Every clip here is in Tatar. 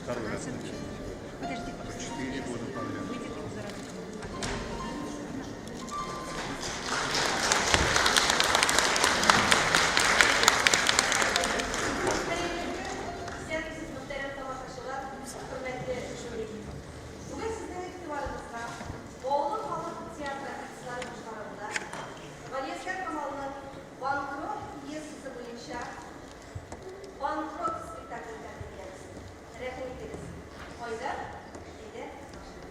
Второй раз. Подожди, 4 года подряд. Выйдет за Исәнмесез, мөхтәрәм тамашачылар, хөрмәтле жюри. Бүген сезнең игътибарыгызга Баулы халык театры артистлары башкаруында Галиәсгар Камалның Банкрот пьесасы буенча Банкрот спектаклен тәкъдим итәбез. Рәхим итегез. Айдар, әйдә, башлыйбыз.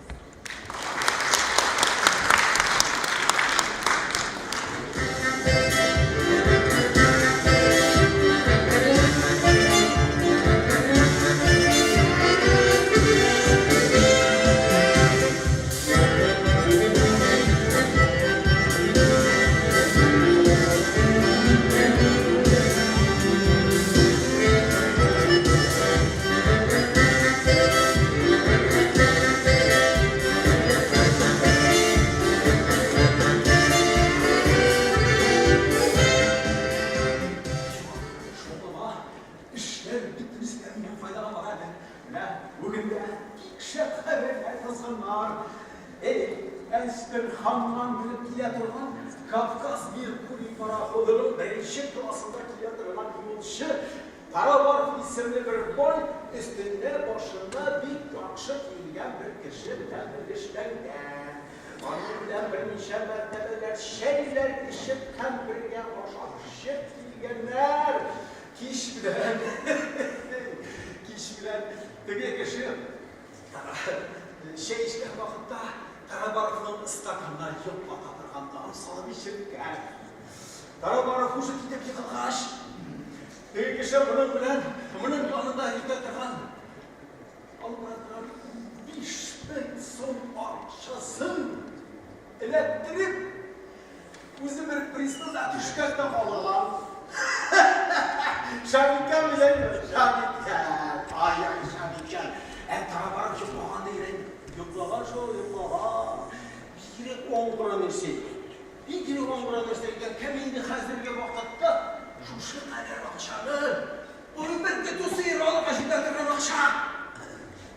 Шулама эшләр бөтенесе дә минем файдага бара әле. Менә бүген дә бик шәп хәбәрләр язганнар. Эй, Әстерханнан менеп килә торган Кавказ Меркурий пароходының беренче классында килә торган юлчы Тарабаров исемле бер бай өстендә башына бик яхшы киенгән бер кеше белән белешләнгән. Аның белән берничә мәртәбәләр чәйләр эчеп һәм бергә ашап-эчеп килгәннәр. Кич белән, кич белән теге кеше чәй эчкән вакытта Тарабаровның стаканына йоклата торган дару салып эчерткән. Тарабаров һушы китеп егылгач, теге кеше моның белән, моның янында йөртә торган, алып бара торган 5000 сум акчасын эләктереп, үзе бер пристаньда төшкән дә калган. Шәп иткән бит, әйме? Шәп иткән. Ай-ай, шәп иткән. Ә Тарабаров йоклаган дигән. Йоклаган шул, йоклаган. Бигрәк аңгыра нәрсә икән. Бигрәк аңгыра нәрсә икән. Кем инде хәзерге вакытта шушы кадәр акчаны, 11 көтү сыер алырга җитә торган акча!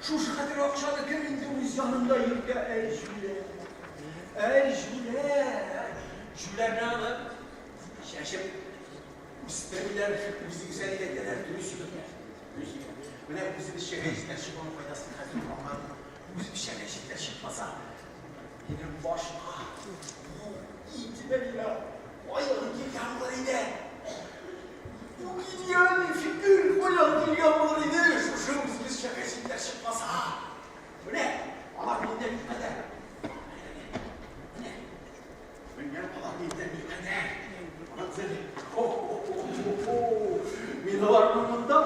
Шушы кадәр акчаны кем инде үз янында йөртә? Әй, җүләр! Әй, җүләр! Җүләрне аны чәчеп үстермиләр, үзе үсә дип әйтәләр. Дөрес икән. Дөрес икән. Менә үзебезчә гәҗитләр чыгуның файдасын хәзер үк аңладым. Үзебезчә гәҗитләр чыкмаса, минем башка бу идея каян килгән булыр иде? Бу гениальный фикер каян килгән булыр иде, шушы үзебезчә гәҗитләр чыкмаса? Менә, алар миндә никадәр. Менә, менә алар миндә никадәр. Карагыз әле. Хо-хо-хо-хо-хо. Мин аларны монда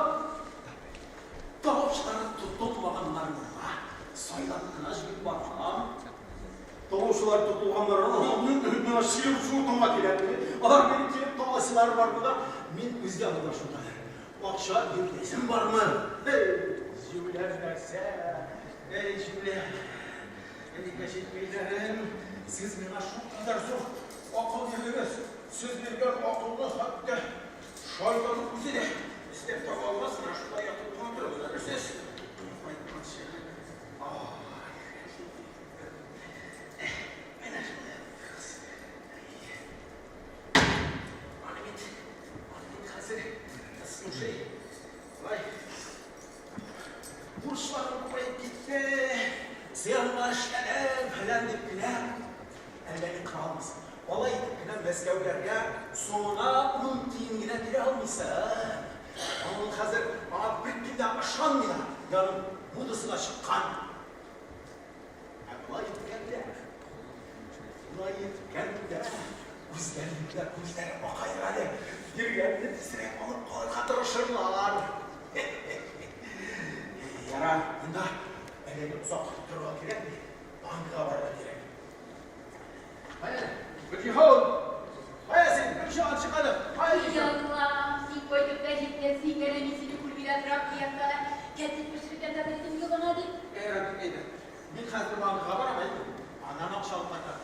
талаучылары тотылмаганнарны сайлап кына җыеп барган. Талаучылар тотылганнар, миңа чыгып шул кирәкми. Алар мине килеп таласылар бар монда. Мин үз янымда шулкадәр акча йөртәсем бармы? Эй, җүләр нәрсә! Эй, җүләр! Эй, гәҗиткәйләрем, сез миңа шулкадәр зур акыл бирдегез. Сез биргән акылны хәтта шайтан үзе дә эзләп таба алмас. Менә шулай ятып кына торыгыз әле сез. Мин кайтканчы. Ай, гәҗиткәйләрем. Менә шулай ятыгыз. Аны бит, аны бит хәзер, слушай, болай, бурычларым күбәеп китте, зыянга эшләдем, фәлән дип кенә әллә ни кыра алмыйсың. Алай итеп кенә мәскәүләргә соңына ун тиен генә бирә алмыйсың. Аның хәзер аңа беркем дә ышанмый да, аның модасы да чыккан. Ә болай иткәндә, болай иткәндә, үзләренең дә күзләре акаер әле, йөргәнне тизрәк алып калырга тырышырлар. Ярар, монда әле озак торырга кирәкми, банкка барырга кирәк. Кая, Гөлҗиһан! Кая син, Гөлҗиһан, чык әле! Кая китәсең? Яллам, син кайтып та җиткәнсең икән, ә мин сине күрми дә торам, киямдә кәтлит пешереп ятадыр идем юлыңа дип. Әйрән, әйдә. Мин хәзер банкка барам, әйдә. Аннан акча алып кайтам.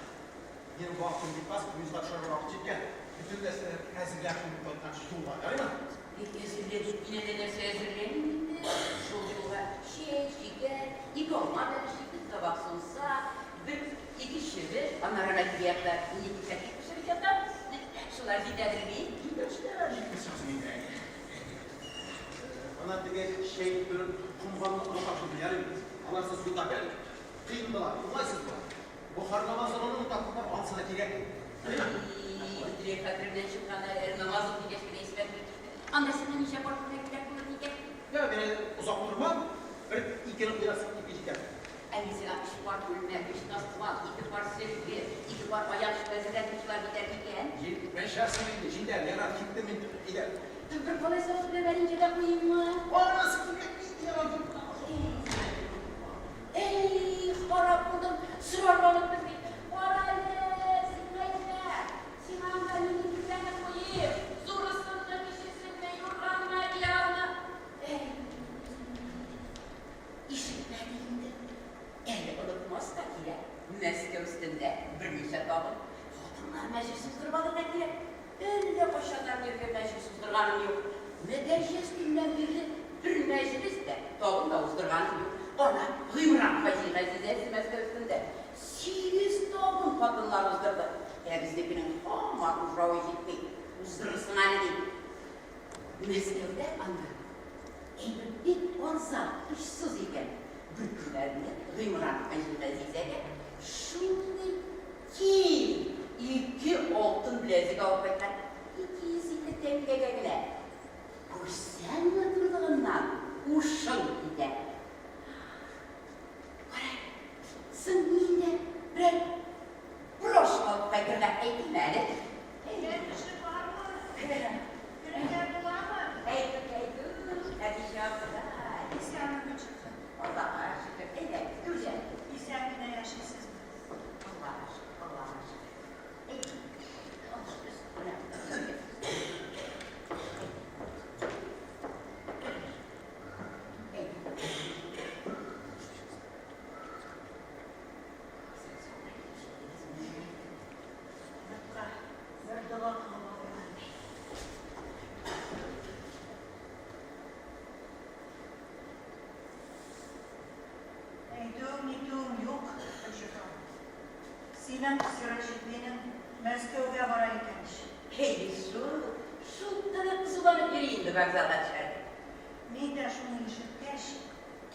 Минем вакытым бик аз, поездга төшәргә вакыт җиткән. Бөтен нәрсәне әзерләп куйып кайтканчы юлга, ярыймы? Бик әзерлә дип, мин әллә нәрсә әзерләмим инде. Шул юлга Чәй, шикәр, ике алма бәлеше, ике табак сумса, бер ике чебеш, аннары әнә теге якта нинди кәтлит пешереп ята. Шулар җитәдер бит? Җитәр, җитәр, җитмәс инде. Ана теге чәй бер комганны оныта шул, ярый. Аларсыз юлда бер кыен була, уңайсыз була. Бохар намазын оныта, анысы да кирәк. Бөтенләй хәтеремнән чыккан әле, намаз укый дигәч кенә исемә килеп төште. Анда сиңа ничә пар күлмәк кирәк булыр микән? Я, мин әле озак тормам. Бер икене куярсың, ике җитәр. Ә мин сиңа өч пар күлмәк, өч тастымал, ике пар сөлге, ике пар аяк чү әзерләтеп шулар җитәр микән? Җитмәшәсең инде, җитәр, ярар, киттем мин, әйдә. Бер калай савыт белән варенье да куйыйммы? Анысы кирәкми инде, ярар, киттем. Әй, харап булдым, сорарга оныттым бит. Кара әле, син әйтмә, сиңа анда нинди киртәне куйыйм? Зурысынмы, кечесенме, юрганмы, одеялмы? Әй, ишетмәде инде. Әле онытмаска кирәк. Мәскәү өстендә берничә табын хатыннар мәҗлес уздырып алырга кирәк. Әллә кайчаннан бирле мәҗлес уздырганым юк. Мәдәрҗә өстеннән бирле бер мәҗлес тә, табын да уздырганым юк. Ана, Гыймран хаҗи Газизәсе Мәскәү өстендә сигез табын хатыннар уздырды. Ә безнекенең һаман ужравы җитми. Уздырырсың әле, ди. Мәскәүдә анда әйбер бик арзан, очсыз икән. Бер көннәрне Гыймран хаҗи Газизәгә шундый киң ике алтын беләзек алып кайткан. 250 тәңкәгә генә. Күрсәң матурлыгыннан ушың китә. Кара, соң мин дә берәр брошка алып кайтырга әйтим әле. Әйдә, кеше бармы? Керергә буламы? Әйтүк, әйтүк, Хәдичә абыстай. Исәнме, Гөлчехрә? Аллага шөкер. Әйдә, түргә. Исән генә яшисезме? Аллага шөкер, Аллага шөкер. Әйдә. Менә. Әйдә. Юкка, бер дога кылып алыйм әле. Әйтүем-нитүем юк, Гөлчехрә. Синең Сираҗетдинең Мәскәүгә бара икән ич. Әй, шул, шул кадәр кызуланып йөри инде вокзалга төшәргә. Мин дә шуны ишеткәч,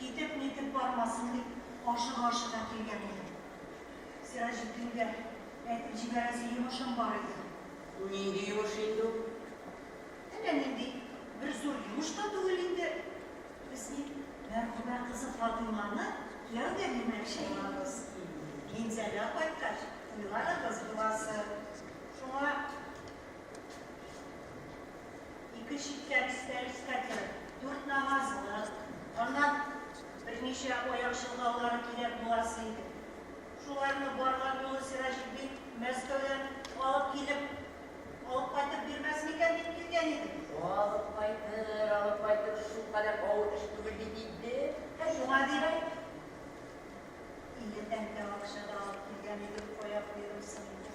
китеп-нитеп бармасын дип, ашыга-ашыга килгән идем. Сираҗетдингә әйтеп җибәрәсе йомышым бар иде. Нинди йомыш инде ул? Әллә нинди бер зур йомыш та түгел инде. Без бит мәрхүмә кызы Фатыйманы кияүгә бирмәкче булабыз. Минзәлә кайткач, туйларыбыз буласы. Шуңа ике читкән өстәл скатерть, дүрт намазлык, аннан берничә аяк чолгаулары кирәк буласы иде. Шуларны барган юлы Сираҗетдин Мәскәүдән алып килеп, алып кайтып бирмәс микән дип килгән идем. Алып кайтыр, алып кайтыр, шул кадәр авыр эш түгел бит инде. Шуңа дип, 50 тәңкә акча да алып килгән идем, кая куйдым соң инде.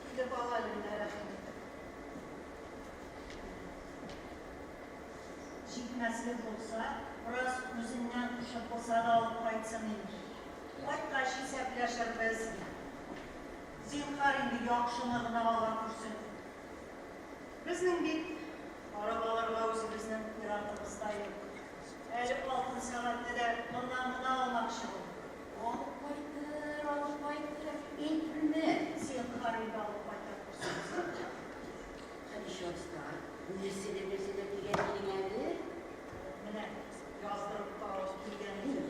Килеп ал әле менә, рәхим итеп. Җитмәслек булса, бераз үзеннән кушып булса да алып кайтсын инде. Кайткач исәпләшербез. Зинһар инде яхшыны гына ала күрсен. Безнең бит арабаларга үзебезнең ир-атыбыз да юк. Әле алтын сәгатьне дә моннан гына алмакчы булдык. Алып кайтыр, алып кайтыр, әйтме? Зинһар инде алып кайта күрсен. Хәдичә абыстай, нәрсәләр, нәрсәләр дигән идең әле? Менә яздырып та алып килгән идем.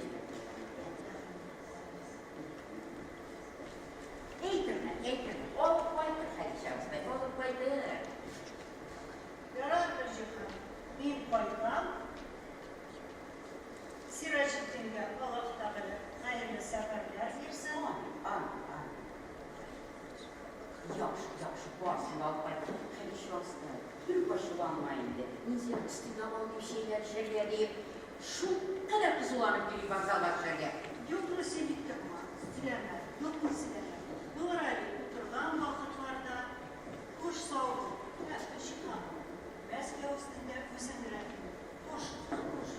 Әйтерме, әйтерме, алып кайтыр, Хәдичә абыстай, алып кайтыр. Ярар, Гөлҗиһан, мин кайтам. Сираҗетдингә Аллаһ Тәгалә хәерле сәфәрләр бирсен. Амин, амин, амин. Яхшы, яхшы, барсын да алып кайтыр. Хәдичә абыстай, бер ачуланма инде. Мин сине өстеңә алмыйм чәйләр эчәргә диеп, шул кадәр кызуланып йөри вокзалга төшәргә. Юкны сөйли торма, сөйләмә, юкны сөйләмә. Булыр әле утырган вакытларда. Хуш, сау бул. Ә, Гөлҗиһан, Мәскәү өстендә үзең рәхим ит. Хуш, хуш.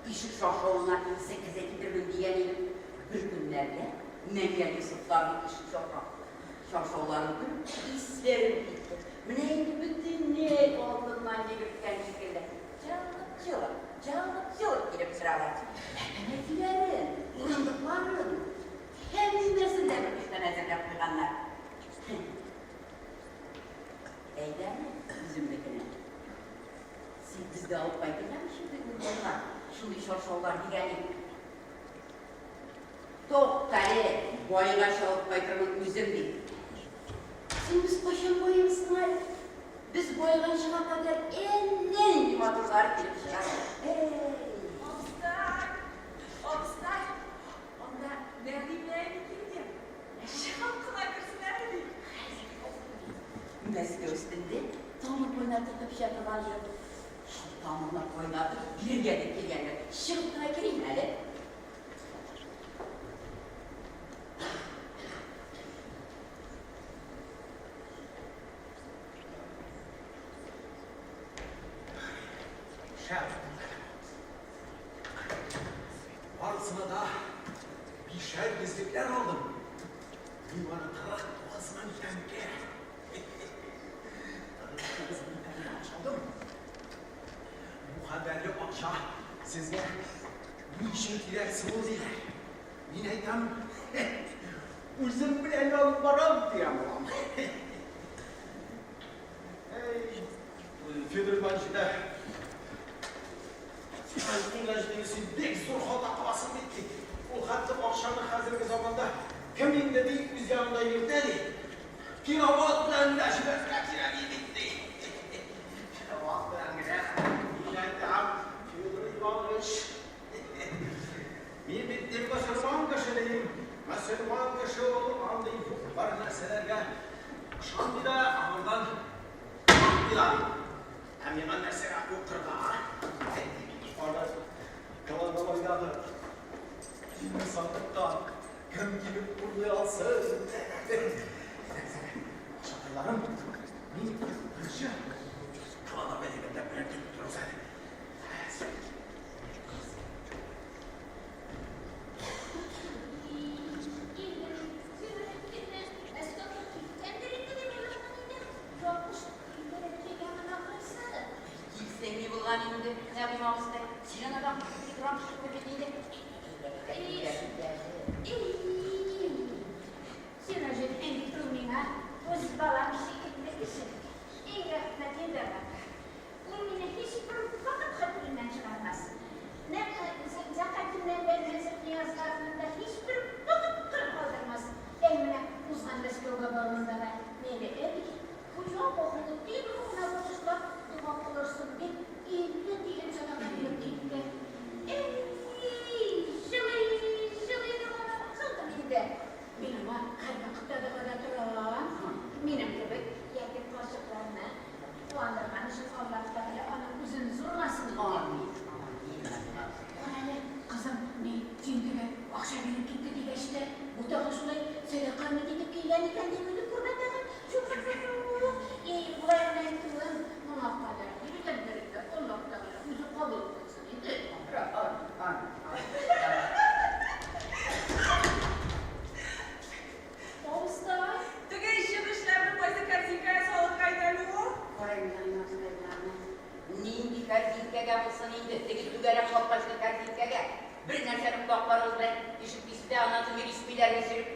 Ишек шаршавына сәкәзә китермен дигән идем. Бер көннәрдә Нәмия Йосыфларның ишек чаршауларын күреп, исләрем китте. Менә инде бөтенләй алтыннан йөгерткән шикелле, чалып-чолып, чалып-чолып килеп торалар. Ә кәнәфиләрен, урындыкларын, һәммәсен дә бер төштән әзерләп куйганнар. Әйдә әле үземнекенә. Син безгә алып кайтырга шундый урындыклар, шундый чаршаулар дигән идең. Туктале, байгач алып кайтырмын үзем, ди. Син без кайчан байыйбыз соң әле? Без байганчыга кадәр әллә нинди матурлар килеп чыгар. Әй! Абыстай! Абыстай! Анда Нәгыймә әби килгән. Чыгып кына керсен әле, ди. Мәскәү өстендә тамыр кайнатып пешә торган җыр. Шул тамырны кайнатып бирергә дип килгәндер. Чыгып кына керим әле. Шәп. Барысына да бишәр йөзлекләр алдым. Мин аны 49 мең тәңкә. 49 мең тәңкә акча алдым. Бу хәбәрле акча сезгә ни өчен кирәк соң ул, диләр. Мин әйтәм, үзем белән алып барам, дигән булам. Әй, Федор Иванович да, син бик зур хата кыласың бит, ди. Ул хәтле акчаны хәзерге заманда кем инде, ди, үз янында йөртә, ди. Перевод белән генә җибәрергә кирәк иде, ди. Перевод белән генә. Мин әйтәм, Федор Иванович, мин бит ди мөселман кеше дим. Мөселман кеше ул андый юк-бар нәрсәләргә ышанмый да, аңардан курыкмый да. Ә миңа нәрсәгә куркырга? Аны кладовойдагы тимер сандыктан кем килеп урлый алсын? Акчакайларым, мин беренче кладовой әйбәтләп белән килеп торыгыз әле. Килсәң ни булган инде, Нәгыйм абыстай? Син анадан телеграм төшерде бит инде. Сираҗетдин бит ул миңа үз балам шикелле кеше. Иң рәхмәт инде аңа. Ул мине һичбер вакыт хәтереннән чыгармас. Нәкъ зәкятеннән дә, нәзер-ниязларыннан да һичбер вакыт кыр калдырмас. Әй, менә узган Мәскәүгә баруында да мине әби, Хуҗа бахырны тик рухына багышлап дога кылырсың, дип, 50 тиен сәдака биреп китте. Әй, җылый-җылый доганы кылдым инде. Мин аңа һәрвакытта догада торам. Минем кебек ятим карчыкларны куандырган өчен Аллаһ Тәгалә аның үзен зурласын инде. Амин, амин, Нәгыйм абыстай. Кара әле, кызым, ни, син теге акча биреп китте дигәч тә, бу тагын шулай сәдака өмет итеп килгән икән дип уйлый күрмә тагын. Юк, юк, юк, юк, и, болай гына әйтүем, моңа кадәр биргәндер инде, Аллаһ Тәгалә үзе кабул кылсын инде. Амин, амин, амин. Абыстай. Теге чебешләрне кайсы кәрзинкәгә салырга иде әле ул? Кара Нәгыйм абыстайларны. Нинди кәрзинкәгә булсын инде, теге түгәрәк капкачлы кәрзинкәгә. Бер нәрсәне колакларыгыз белән ишетмисез дә, аннан соң йөрисез миләрегез череп.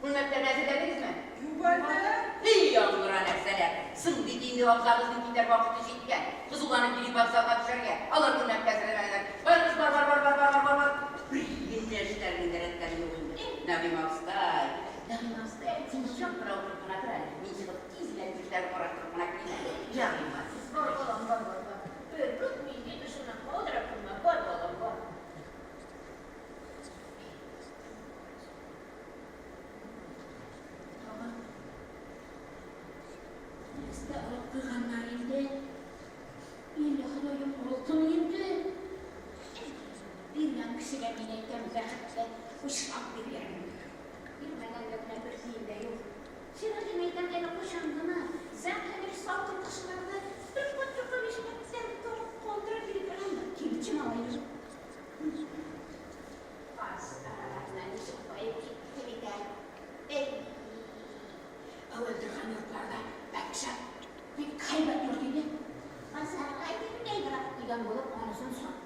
Күлмәкләрне әзерләдегезме? Юк әле. Һи, аңгыра нәрсәләр! Соң бит инде абзагызның китәр вакыты җиткән. Кызуланып йөри вокзалга төшәргә. Алар күлмәк әзерләмәгәннәр. Барыгыз, бар, бар, бар, бар, бар, бар, бар, бар. Бер генә эшләренең дә рәтләре юк инде. Нәгыйм абыстай, Нәгыйм абыстай, син чак кына утырып кына тор әле. Мин чыгып тиз генә төшләрне караштырып кына керим әле. Ярыймы? Бар, балам, бар, бар, бар. Бер үк мине эшеннән калдыра күрмә. Бар, балам, бар. Тагын нәрсә алып куйганнар инде? Инде Ходаем алтын инде. Биргән кешегә мин әйтәм, бәхетле очрак биргән. Бирмәгәнгә менә бер тиен дә юк. Сираҗым әйтәм, әле кайчан гына зәңгәр салкын кышларда бер кат йоклап ишектән табып калдырып йөри торган кибетче малай.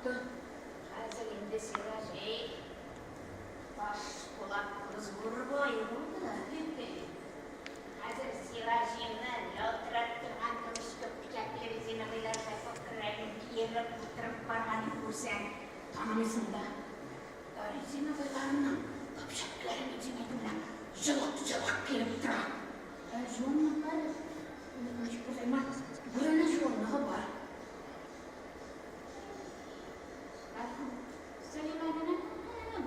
тотты. Хәзер инде Сираҗи баш кулак зур бай булды. Хәзер Сираҗины ялтырап торган көмеш көпчәкле резиновыйлар шапокрәген киереп утырып барганын күрсәң, танымыйсың да. Резиновыйларының көпчәкләре мин сиңа әйтәм, җылык-җылык килеп тора. Ә жуанлыклары, ничек булса, бүрәнә жуанлыгы бар. Мәрхүм Сәлимә генә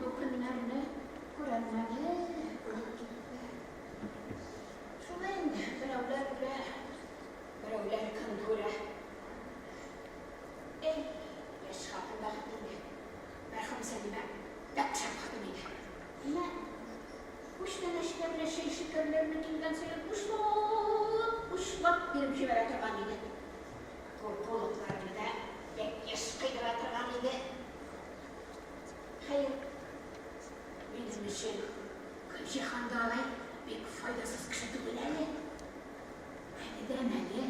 бу көннәрне күрәлмәде, үлеп китте. Шулай инде, берәүләр үлә, берәүләр көн күрә. Эй, яшь хатын бәхетле инде. Мәрхүм Сәлимә бәк шәп хатын иде. Менә күчтәнәчләр белән чәй-шикәрләрне килгән саен учлап-учлап биреп җибәрә торган иде. Куркулыкларны да бәк еш кыйдыра торган иде. Хәер, минем өчен Гөлҗиһан да алай бик файдасыз кеше түгел әле. Әледән-әле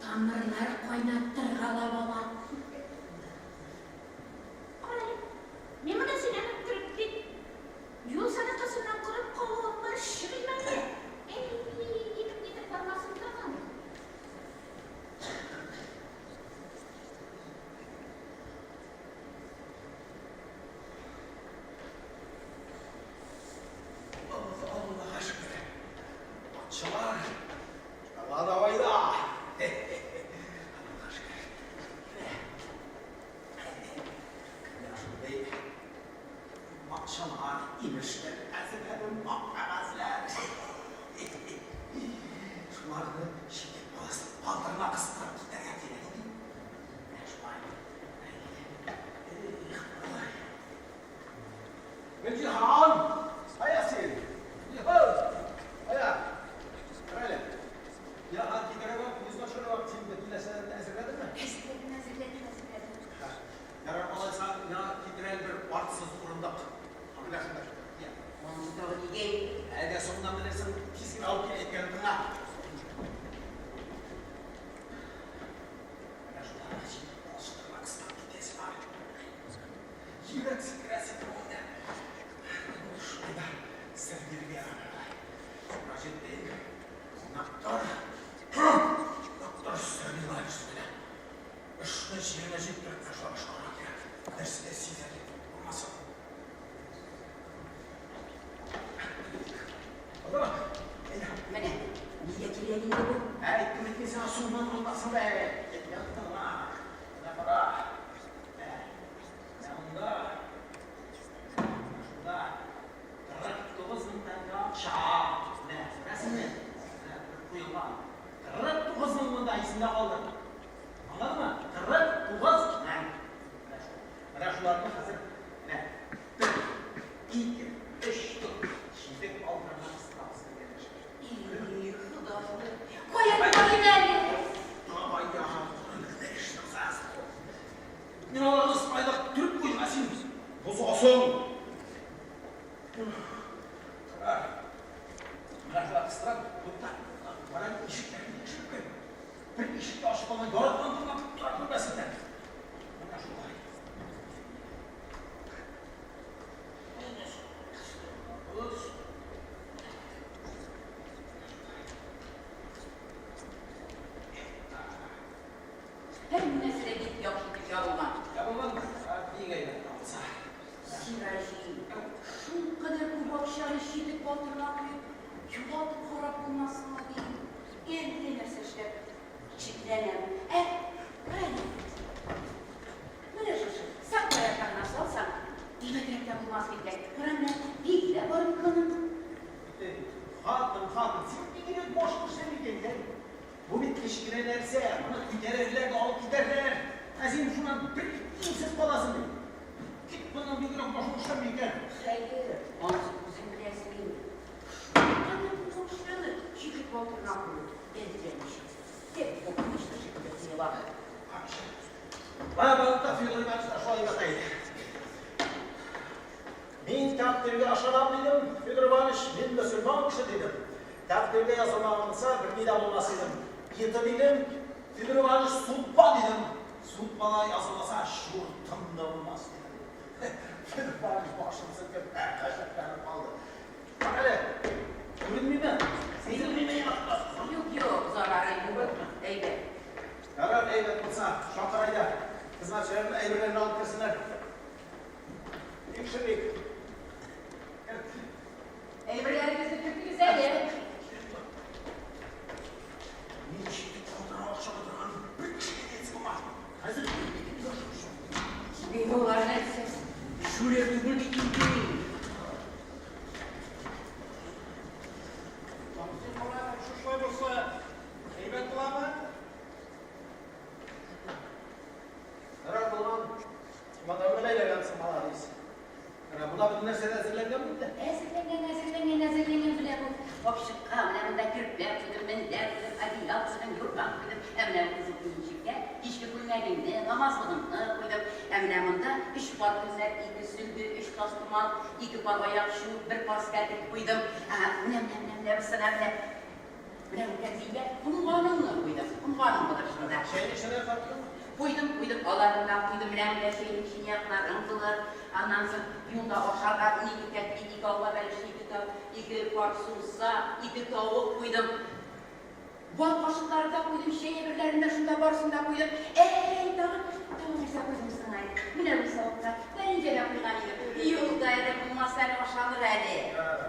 тамырлар кайнаттыргалап ала. Карале, мин монда сөйләнеп торып бит юл сәдакасыннан корып калуым бар, чыгыйм әле. Әй, китеп-нитеп бармасын тагын. Аллага шөкер. Патшалар кладовойда. Аллага шөкер. Менә шундый акчалар, имештер, әзерләдем ак кәгазьләр. Шуларны читек баласы балтырына кыстырып китәргә кирәк иде. Менә шулай. Эх, алай. Гөлҗиһан! Кая син? Гөлҗиһан! Кая? Карале. Я китерә бак, йөз начар бак, син бөтен нәрсәләрне әзерләдеңме? Әзерләдем, әзерләдем, әзерләдем. Ярар, алайса, миңа китер әле бер артсыз урындык. Менә шунда. Я. Монысы тагы нигә? Әйдә, соңыннан белерсең, тиз генә алып кил, әйткәнен тыңла. Менә шуларны җыеп, балчыктырма кыстырып китәсе бар. Йөрәк сикерәсе түгел. Шулай да сер бирергә ярамый. Сираҗетдин, кунак тор. Кунак тор, Сергей Иванович белән. Эшне җиренә җиткереп ташлап башкарырга кирәк. Берсе дә сизәрлек булмасын. Алдымы? Әйдә. Менә, нигә кирәк инде бу? Әйттем бит мин сиңа, соңыннан онытасың да. Әйткән тыңла. Менә кара. Менә монда. Шунда 49 мең тәңкә акча. Менә, күрәсеңме? Менә бер куелган. 49 мең монда исеңдә калды. Аңладыңмы? 49 мең. Менә шул. Менә шуларны хәзер менә бер, ике, өч, дүрт читек балтырына кыстырабыз бергәләшеп. И, Ходаем. Кая куйдың әле? Давай я, мин аларны сарайда төреп куйдым, ә син бозасың. Менә шулай кыстырып, тукта, бара ишекләрне тикшереп кер. Бер ишек тә ачык калмый, яраткан тыңлап тора күрмәсеннәр. Менә шулай. Кыстырабыз. Һәммәсе дә бик яхшы итеп ябылган. Ябылган, бик әйбәт ябылса. Сираҗи, шулкадәр күп акчаны читек балтырына куеп, югалтып харап булмасынмы дим. Әллә нәрсә эшләп шикләнәм. Ә, карале. Менә шушы саквояжыңа салсаң, әйбәтрәк тә булмас микән? Кара менә, биге дә бар бит моның. Хатын, хатын, син бигрәк баш кеше микән, ә? Бу бит кечкенә нәрсә, моны күтәрерләр дә алып китәрләр. Ә син шуннан бер тиенсез каласың бит. Кит моннан, бигрәк баш кеше микән? Хәер, анысы үзең беләсең инде. Шулкадәр күп акчаны читек балтырына кую әллә ничек. Тек куркынычлы шикелле тоела. Бая банкта Федор Иванович та шулай ята иде. Мин тәкъдиргә ышанам, дидем, Федор Иванович, мин мөселман кеше, дидем. Тәкъдиргә язылмаган булса, берни дә булмас идем. Это, дидем, Федор Иванович, судьба, дидем. Суд малай язылмаса, чуртым да булмас, диде. Фирбаш башын селкеп, гаҗәпләнеп калды. Әле, күренмиме? Сизелмиме якта? Юк, юк, зарары юк. Әйбәт. Ярар, әйбәт булса, шакыр әйдә. Хезмәтчеләрне әйберләрен алып керсеннәр. Тикшерик. Керт. Әйберләрегезне кертегез әле. Ничек итеп калдыра акча торган бер кешегә дә әйтсә булмас. Хәзер икебез ашыгыш. Мин алар нәрсә? Шүрәк түгел бит инде. Абзый малай, шушылай булса, әйбәт буламы? Ярар булган. Чемоданны бәйләгәнсең, маладис. Менә монда бөтен нәрсә дә әзерләнгән бит. Әзерләнгән, әзерләнгән, әзерләнгән менә бу капчыкка, менә монда көрпә куйдым, мендәр куйдым, одеял куйдым, юрган куйдым. Ә менә бу кызыл төенчеккә кичке күлмәгеңне, намазлыгыңны куйдым. Ә менә монда өч пар күлмәк, ике сөлге, өч тастымал, ике пар аякчу, бер пар скатерть куйдым. Ә менә, менә, менә, менә бусына менә. Менә бу кәрзингә комганыңны куйдым. Комганың булыр шунда. Чәйне эчәргә каттың? Куйдым, куйдым, аларын да куйдым, менә монда чәйнең чынаякларың булыр. Аннан соң юлда ашарга 12 кәтли, ике алма бәлеше, ике пар сумса, ике тавык куйдым. Бал кашыклары да куйдым, чәй әйберләрен дә шунда барысын да куйдым. Әй, тагын, тагын нәрсә куйдым соң әле? Менә бу савытка пәрәнҗә дә куйган идем. Юлда әле булмаса әле ашалыр әле. Ярар,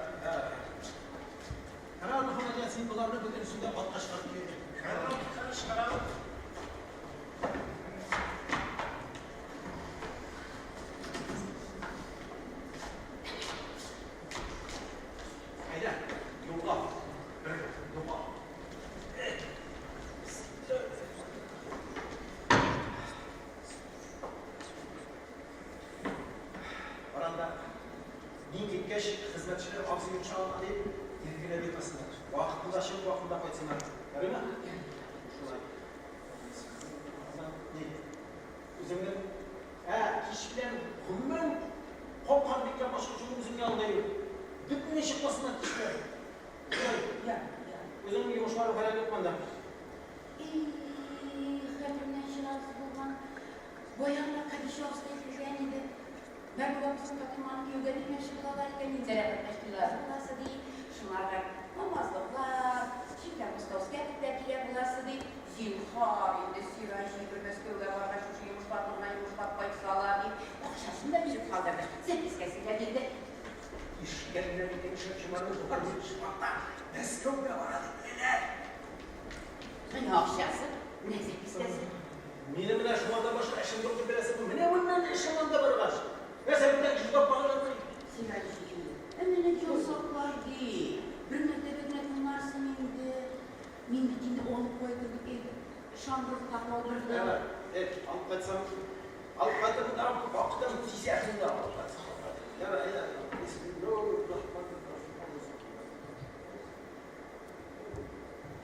Мөхәммәдьян, син боларны бөтенесен дә атка чыгарып кил. Хәзер чыгарам. Әйдә, юлга. Бер юлга. Баранда, мин киткәч, хезмәтчеләр абзый йомшагына дип, иркенләп йөрмәсеннәр. Вакытында чыгып, вакытында кайтсыннар. Ярыймы? Шулай. Ни? Үзеңнең, ә, кич белән гомумән капканы бикләп ачкычыңны үзең янында йөр. Бөтенләй чыкмасыннар кич белән. Шулай. Я, я. Үзеңнең йомышларың фәлән юк монда. И, хәтеремнән чыгасы булган. Баягына Хәдичә абыстай килгән иде. Мәрхүмә кызым Фатыйманы кияүгә бирмәкче булалар икән, Минзәлә кайткач буласы ди. Шуңарга намазлыклар, читләр московская дипләр килә буласы ди. Зинһар инде Сираҗи бер Мәскәүгә баргач шушы йомышларны гына йомышлап кайтсалар дип, акчасын да биреп калдырды. Зәпискәсен дә бирде. Ишеткәннәр икән, ишәк чымарны чымакта Мәскәүгә бара дип беләләр. Менә акчасы, менә зәпискәсе. Минем менә шуңардан башка эшем юк дип беләсеңме? Менә моннан эшем анда баргач. Нәрсә бүтән кеше тапмаганнармы? Сираҗи, ә менә җан саклар ди. Бер мәртәбә генә тыңларсың инде. Мин бит инде алып кайтыр дип әйтеп, ышандырып та калдырдым. Әй, алып кайтсам, алып кайтырмын да, вакытын тизәсен дә алып кайтсам. Ярар, әйдә.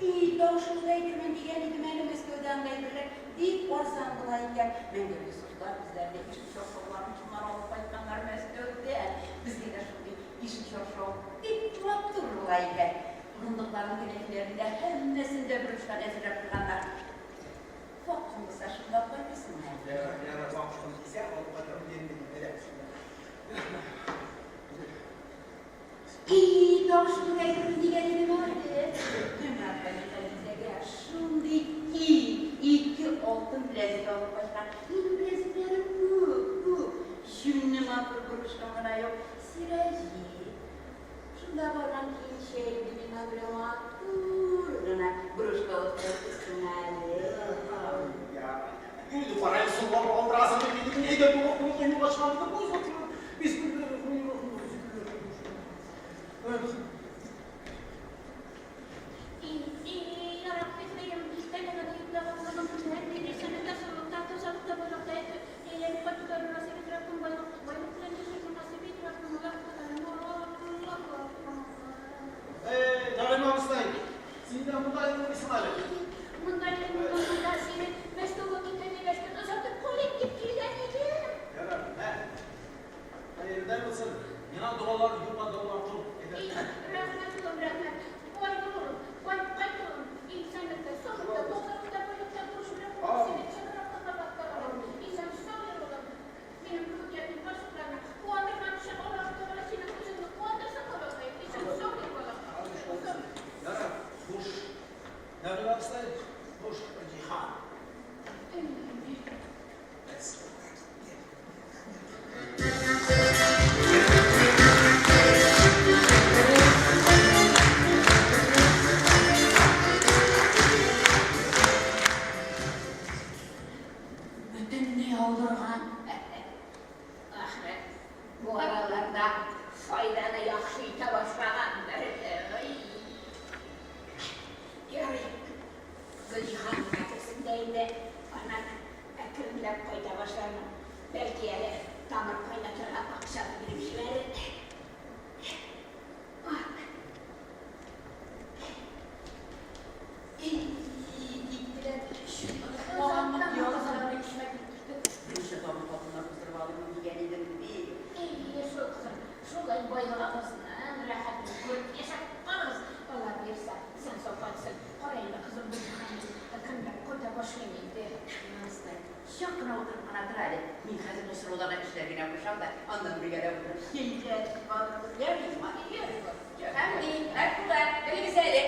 И, тавышыңны да әйтермен дигән идем әле Мәскәүдә анда әйберләр бик арзан була икән. Мәңгәр Йосыфлар үзләренә ишек чаршауларын шуннан алып кайтканнар Мәскәүдән. Безгә дә шундый ишек чаршау бик матур була икән. Урындыкларның кәнәфиләрен дә һәммәсен дә бер очтан әзерләп куйганнар. Вакытың булса шунда кайтырсың әле. Ярар, ярар, вакытым тизә, алып кайтырмын дидем бит инде. И, тавышыңны да әйтермен дигән идем әле. Мәрхәмәт шундый киң, ике алтын беләзек алып кайткан. Минем беләзекләрем күп, күп. Җүнле матур брошкам гына юк. Сираҗи, шунда барган киенчә инде миңа бер матур гына брошка алып кайтырсың әле. Инде карай сулар алдырасың дип инде әйдә бу юлга чыгам дип үз Бисмиллаһир-рахманир-рахим. И, Ярабби, Ходаем, әллә генә йоклаган булган кешеләр бирсәне дә саулыкта, тазалыкта, байлыкта әйләнеп кайтуларын насыйп ит, Раббым, байлык, байлык белән яшәргә насыйп ит, Раббым, Аллаһу Эй, Нәгыймә абыстай, син дә монда йөрмисең әле. Монда монда, монда сине Мәскәүгә китә дигәч, озатып калыйм дип килгән идем. Ярар, ә? Хуш, Гөлҗиһан. Без юлга киттек. Бөтенләй алдырган. Ахры, бу араларда файданы яхшы итә башлагандыр. Ой. Ярый, Гөлҗиһан гына керсен дә инде, аннан әкренләп кайта башлармын. Бәлки әле тамыр кайнатырга акча да биреп җибәрер. Берничә табын хатыннар уздырып алырмын дигән идем бит. Әйе шул, кызым, шулай байлыгыгызның рәхәтен күреп яшәп калыгыз. Алла боерса, исән-сау кайтсын. Кара инде, кызым, Гөлҗиһан, әкренләп кайта башлыйм инде. Абыстай, чак кына утырып кына тор әле. Мин хәзер бу сорауларга эшләр генә кушам да, аннан бергәләп утырып чәйләр эчеп алырбыз. Ярыймы? Ярый, ярый. Хәмди, Мәрфуга, белегез әле.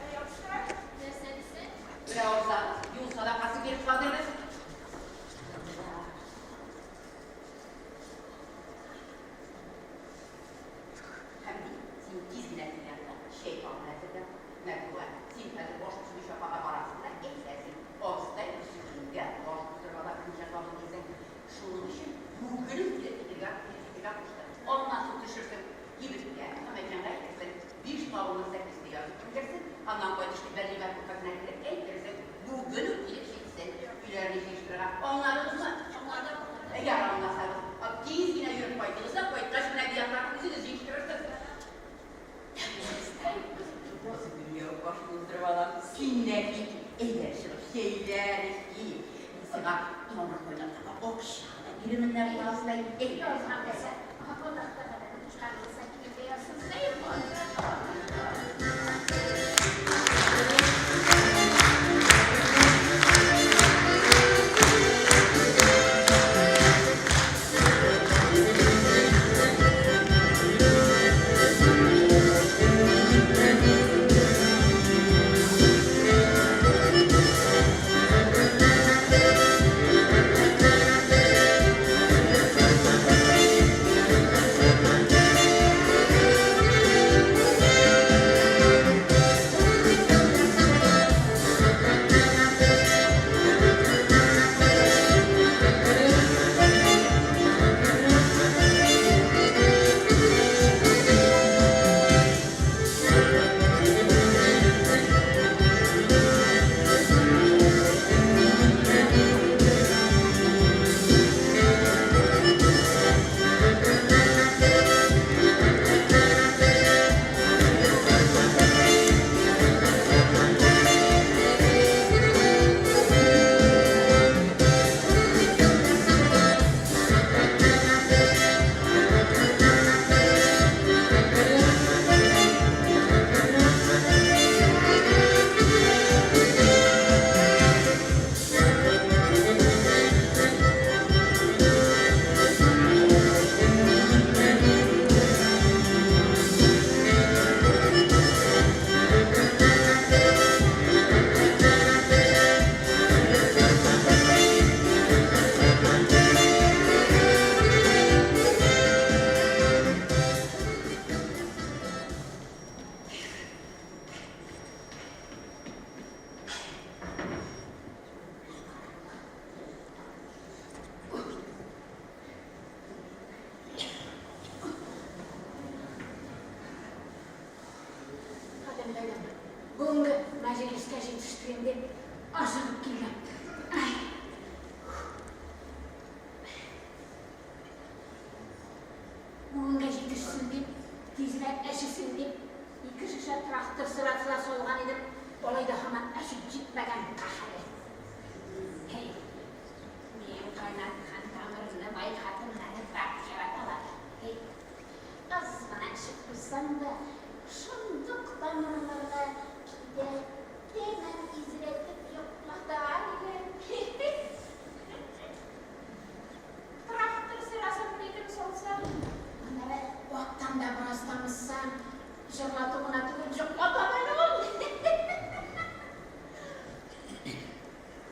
Әй, абыстай. Нәрсә дисең? Менә абзагыз юл садакасы биреп калдырды. Хәмди, син тиз генә килгән чәй табын әзерлә. Мәрфуга, син хәзер баш төзүче апага барасың да әйтәсең. Абыстай көнгә баш уздырып ала берничә табын дисең. Шуның өчен бүген үк килеп китергә, килеп китергә кушты. Аннан соң төшерсең кибеткә, Мөхәммәтҗанга әйтерсең. Биш табынның сәкесе язып менгерсен, аннан кайтышлый Бәллимә күркәсенә килеп әйтерсең. Бүген үк килеп җитсен. Өйләрне җыештырырга. Аңладыгызмы? Аңладык. Әгәр аңласагыз, тиз генә йөреп кайтыгыз да, кайткач менә бу үзегез җыештырырсыз. Бусы дөнья башын уздырып алам. Син дә кит. Әйдә чыгып чәйләр эчик. Мин сиңа тамыр кайнатырга акча да бирермен абыстай. Әйдә. Язган булса, Аллаһ Тәгаләнең кушкан булса, килергә язсын. Хәер булсын. Хатын кайдан? Бүгенге мәҗлескә җитештерим дип ашыгып килдем. Ай. Бүгенгә җитешсен дип, тизрәк әчесен дип, ике шешә трактор сырасы да салган идем. Алай да һаман әчеп җитмәгән каһәре. Һей, мин кайнаткан тамырны бай хатыннары бик яраталар. Һей, аз гына эчеп куйсаң да, шундук тамырларга китә, тәмам изрәтеп йоклата иде.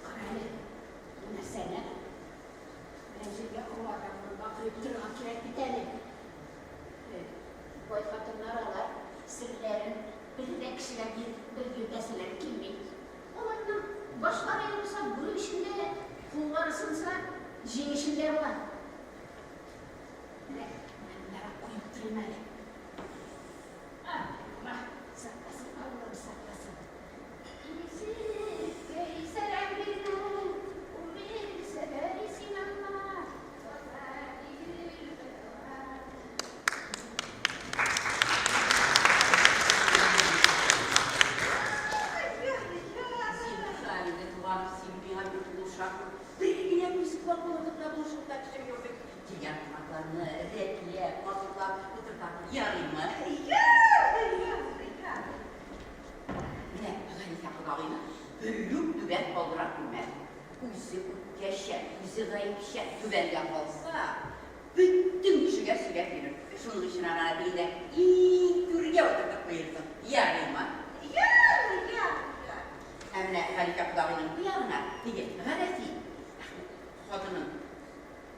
Кара әле, бу нәрсәне берәр җиргә аварга урынга куеп торырга кирәк бит әле. Бай хатыннар алар серләрен бер дә кешегә биреп йөртәселәре килми. Аларның башлары ярылса, бүрек эчендә, куллары сынса, җиң эчендә була. Менә, менә мондарак куеп торыйм әле. Алла сакласын, Аллам сакласын. Ишеккә сәлам бирдем, ул бирсә дә син Алла, Зинһар инде, туганым, син миңа бик булышасың. Бер генә күз колак булырлык та булышып та кешем юк бит. Килгән кунакларны рәтләп, матурлап утыртам. Ярыймы? Ярый, ярый, ярый. Менә Галифә кодагыйны бер үк түбән калдыра күрмә. Үзе үпкәчән, үзе гаепчән, түбәнгә калса, бөтен кешегә сөйләп йөрер. Шуның өчен аны тегендә иң түргә утыртып куерсың. Ярыймы? Ярый, ярый, ярый. Ә менә Хәлифә кодагыйның бу ягына теге Гарәфи хатынын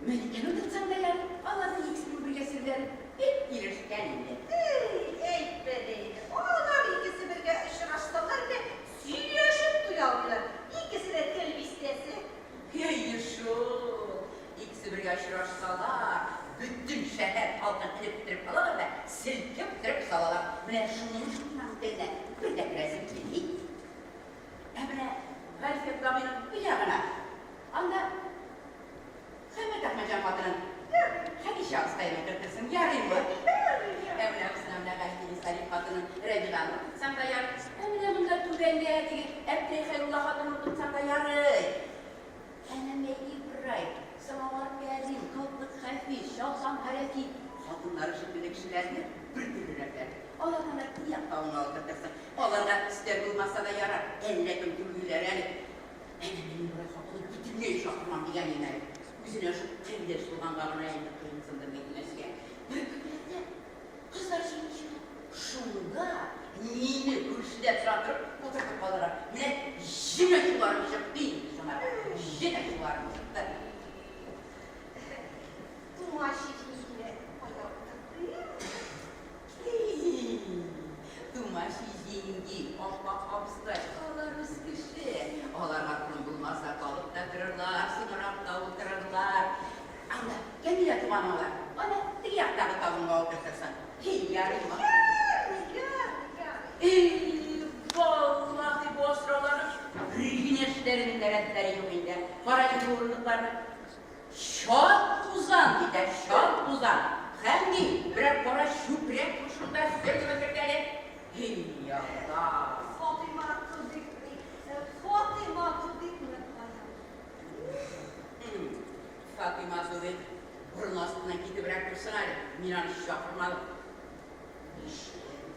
Мәликәне утыртсаң да ярый. Аларның икесенең бергә серләре бик килешкән инде. Әй, әйтмә дә инде. Алар икесе бергә очрашсалар да сөйләшеп туя алмыйлар. Икесе дә тел бистәсе. Әйе шул. Икесе бергә очрашсалар, бөтен шәһәр халкын элеп бетереп алалар да, селкеп торып салалар. Менә шуның өчен миңа бүтәннән бер дә керәсем килми. Ә менә Гарифә кодагыйның бу ягына, анда Хәмәт Әхмәтҗан хатынын Хәдичә абыстайны утыртырсың, ярыймы? Ә менә абысына менә Галфини Салих хатынын Рәбиганы утыртсаң да ярый. Ә менә монда түбәндә теге Әптәй Хәйрулла хатынын утыртсаң да ярый. Әнә Мәй Ибрай, Самавар Кәрим, Кылтык Хәфиз, Чалсан Гарәфи хатыннары шикелле кешеләрне бер төрлерәкләр. Аларны да тияк тавына утыртырсың. Аларга өстәл булмаса да ярар, әллә кем түгелләр әле. Әнә мин Ибрай хатынын бөтенләй чакырмам дигән идем әле. Үзенә шул кардәш булганга гына инде кыенсындым әйтмәскә. Бер көннәрдә кызлар җыены чыга. Шунда мине күршедә соратырып утыртып калырга. Менә җен ачуларым чыкты инде шуңарга. Җен ачуларым чыкты. Тумач җиңгине кая утыртыйм? Тумач җиңги, Аппак абыстай, алар үз кеше. Аларга көн булмаса калып та торырлар, соңрак та утырырлар. Анда Кәмилә туганың бар. Аны теге яктагы табынга утыртырсың. Һи, ярыймы? Ярый, ярый, ярый. Эй, валлаһи, бу асрауларның бер генә эшләренең дә рәтләре юк инде. Кара әле бу урындыкларны. Чат тузан китә, чат тузан. Һәм ди, берәр кара чүпрәк шушында сөртеп бетерде әле. Һи, Алла. Фатыйма Тудик, Фатыйма Тудикны кая? Фатыйма Тудик, борын астыннан китебрәк торсын әле, мин аны чакырмадым. Нишләп?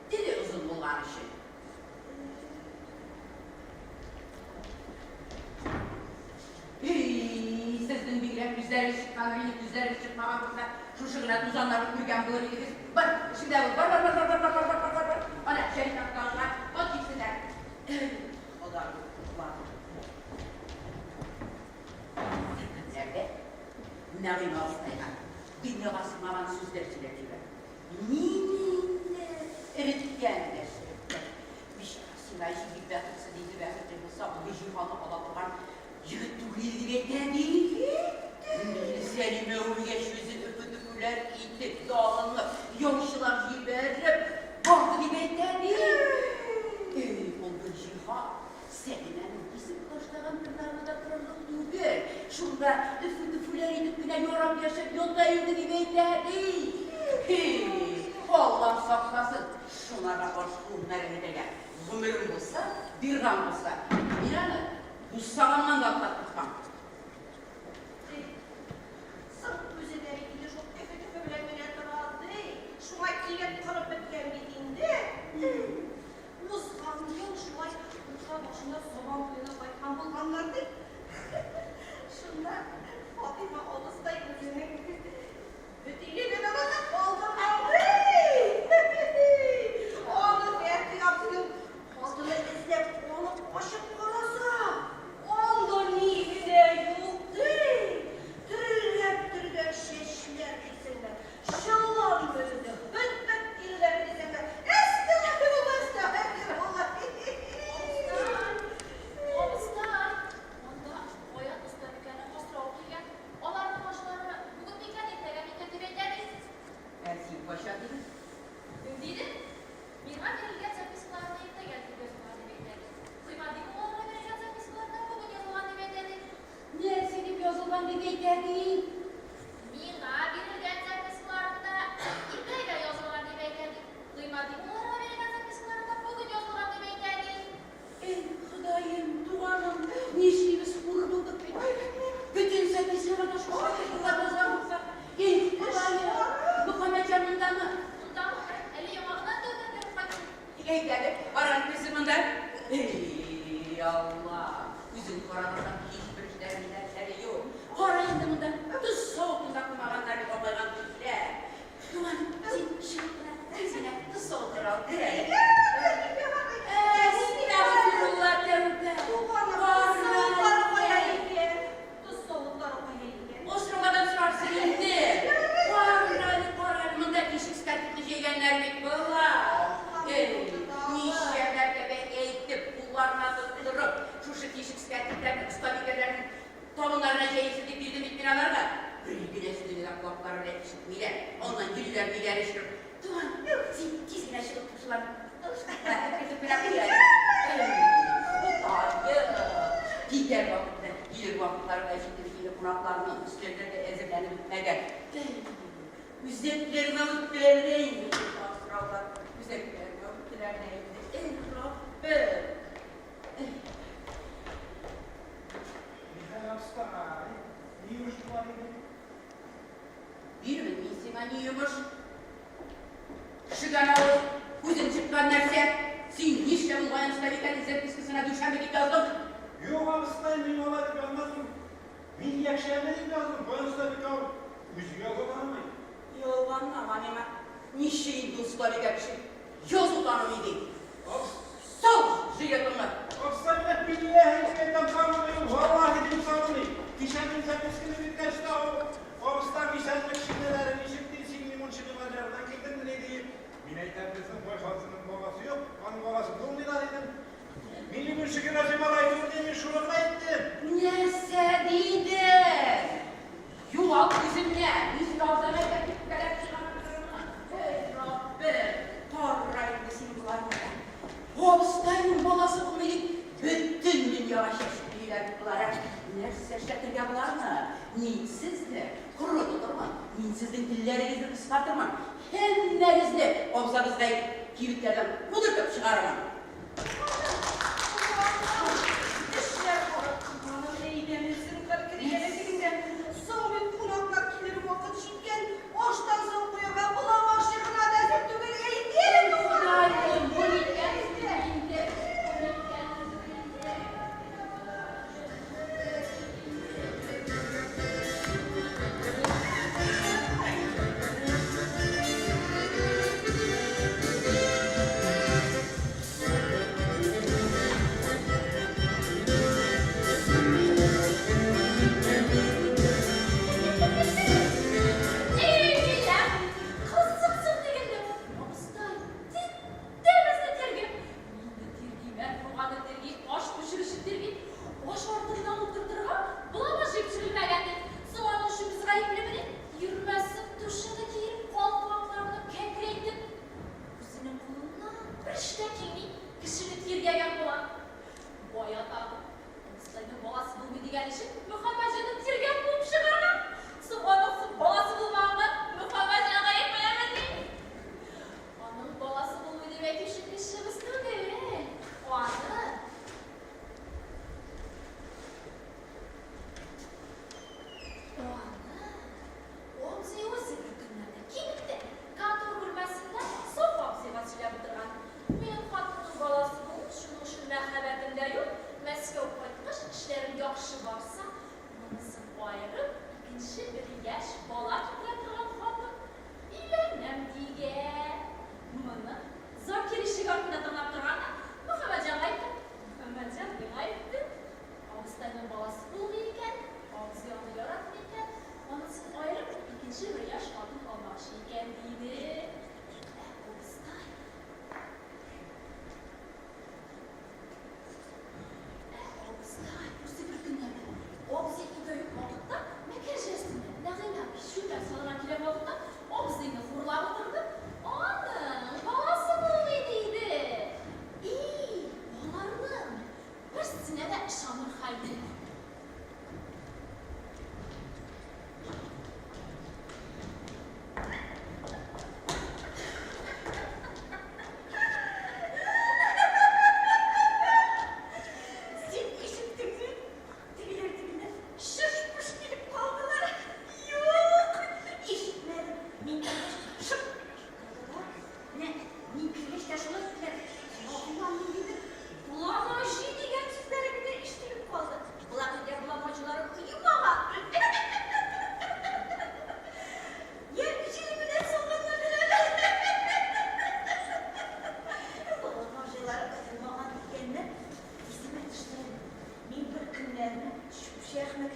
Теле озын булган өчен. Эй, сезнең бигрәк күзләрегез чыккан, минем күзләрем чыкмаган булса, шушы гына тузаннарны күргән булыр идегез. Бар, эшеңдә бул. Бар, бар, бар, бар, бар, бар, бар, бар, бар, бар. Ана, Шәриф абзагызга ат җиксеннәр. Эй, Хода, Нәрдә? Нәгыймә абыстайга дөньяга сыймаган сүзләр сөйләп җибәрде. Мине инде эреткән дә череткән. Бичара Сираҗи бик бәхетсез инде, бәхетле булса, андый җиһанны ала торган егет түгел иде дип әйтә ди. Мине Сәлимә үлгәч үзе өфе-төфүләр итеп, ялынып, яучылар җибәреп барды дип әйтә ди. Эй, ул Гөлҗиһан, Сәлимәнең кисеп ташлаган тырнагына да торырлык түгел. Шунда өфе-төфүләр итеп кенә ярап яшәп ята инде дип әйтә ди. Һи, Аллам сакласын, шуңарга каршы итәргә. Гомерем булса, бирган булса, мин аны бусагамнан да атлап китмәм. Соң үзе дә бит инде шул өфе-төфе белән генә тора, ди. Шуңа килеп корып беткән бит инде. Узган ел шулай Уфа башында сабан туена кайткан булганнар, ди. Шунда Фатыйма абыстай үзенең бөтилеген онытып калдырган, ди. Аны Фәрхи абзыйның хатыны эзләп алып монда? Эй, Алла! Үзең карамасаң, һичбер эшләренең нәрсәле юк. Кара инде монда, тоз савытын да куймаганнар бит акайган күзләр. Туган, син чыгып кына, тиз генә тоз савытлары алып кер әле. Әстәгъфирулла, тәүбә. Туганым, тоз савытлары кая икән? Тоз савытлары кая икән? Осрамадан сорарсың инде. Кара әле, кара әле, монда тишек скатертьне җәйгәннәр бит болар. Эй, ничә мәртәбә әйтеп, кулларына тоттырып, шушы тишек скатертьләрне остабикәләрнең табыннарына җәелсен дип бирдем бит мин аларга. Бер генә сүзне дә колаклары белән ишетмиләр. Аннан йөриләр, миләре чыгып. Туган, син тиз генә чыгып шуларны кертеп кенә куй әле. Эй, Ходаем! Китәр вакыты, килер вакытлары да җитеп инде кунакларның, өстәлләр дә әзерләнеп бетмәгән. Үзәкләремә үттеләр дә инде шушы асраулар. Үзәкләремә үттеләр дә инде. Эй, Раббым! Эй. Михаил абыстай, ни йомыш бар иде? Бирмен мин сиңа ни йомыш. Кешедән авыз, күзең чыккан нәрсә. Син нишләп ул Гаян остабикәнең запискасына дүшәмбе дип яздың? Юк, абыстай, мин алай дип язмадым. Мин якшәмбе дип яздым. Гаян остабикә ул үзе язу танымый. Ялганлама миңа. Ничек инде ул остабикә кеше язу танымый ди? Абыс Сал жилетыңны! Абыстай, менә билләһи дип әйтәм, танымый ул, валлаһи дим, танымый. Кичә мин записканы биргәч тә ул, абыстай, исәнлек шигырьләре ничек ди, син лимончыгы базарыннан килдеңмени ди. Мин әйтәм, безнең бай хатынның баласы юк, аның баласы булмый да дидем. Мин лимончыгы Назыйм алай түгел дим, мин шуны гына әйттем. Нәрсә дидең? Югал күземнән! Мин сине азан әйтәм дип үпкәләп чыгарып торырмын. Әй, Раббем, кара инде син боларны. Абыстайның баласы булмый дип, бөтен дөньяга чәчеп йөриләр бит болар, ә. Нәрсә эшләтергә боларны? Мин сезне коры тотырмын, мин сезнең телләрегезне кыскартырмын, һәммәгезне абзагызга әйтеп, кибетләрдән кудыртып чыгарырмын. Эшләр карап туганым, әйдәме, зинһар, керик әле тегендә. Соң бит кунаклар килер вакыт җиткән. Аштан соң куярга болан ашы гына да әзер түгел. Әйдә әле, туганым, Ходаем, бу әйдә, ниткән әйдә. сүз инде? Бу ниткән сүз инде?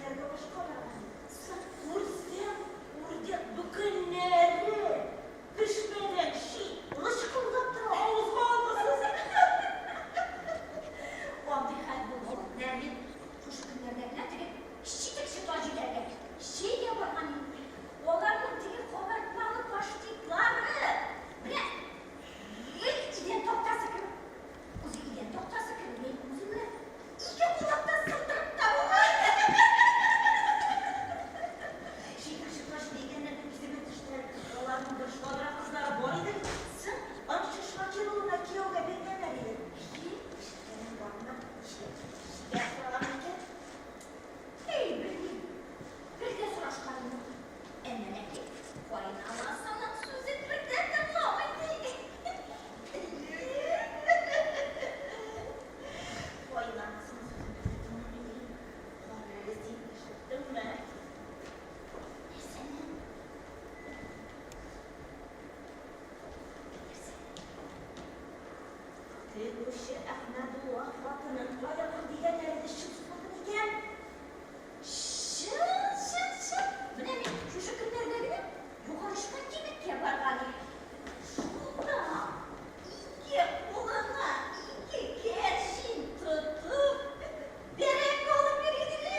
Үрдәкләргә ашка барган. Күрсәң, үрдәк бөкеннәре пешмәгән чи, лычкылдап тора, авызга алгысыз. Андый хәл булды. Нәрмин, шушы көннәрдә генә теге читекче Таҗиләргә чәйгә барган идем. Аларның теге кабартмалы паштетлары менә гел идән тактасы кебек. Үзе идән тактасы кебек, мин үземне ике куллап та сындырып та була. Читекче Таҗи дигәннән исемә төште. Аларның бер шадра кызлары бар иде. Соң, аңчы Шакир улына кияүгә биргәннәр иде. Ишеткәнем бармы? Чибәр торган микән? Әй, белмим. Бер дә сорашканым юк. Әмма ләкин кайнанасының сүзен бер дә тыңламый ди. Кайнанасының сүзен бер дә тыңламый ди. Карале син, ишеттеңме? Нәрсәне? Нәрсәне? Тегүче Әхмәдулла хатынын аерыр дигәннәр иде, чын сүз булды микән? Чын, чын, чын. Менә мин шушы көннәрдә генә югары очка кибеткә барган идем. Шунда ике кулына ике кәрҗин тотып, бәрәңге алып йөри иде.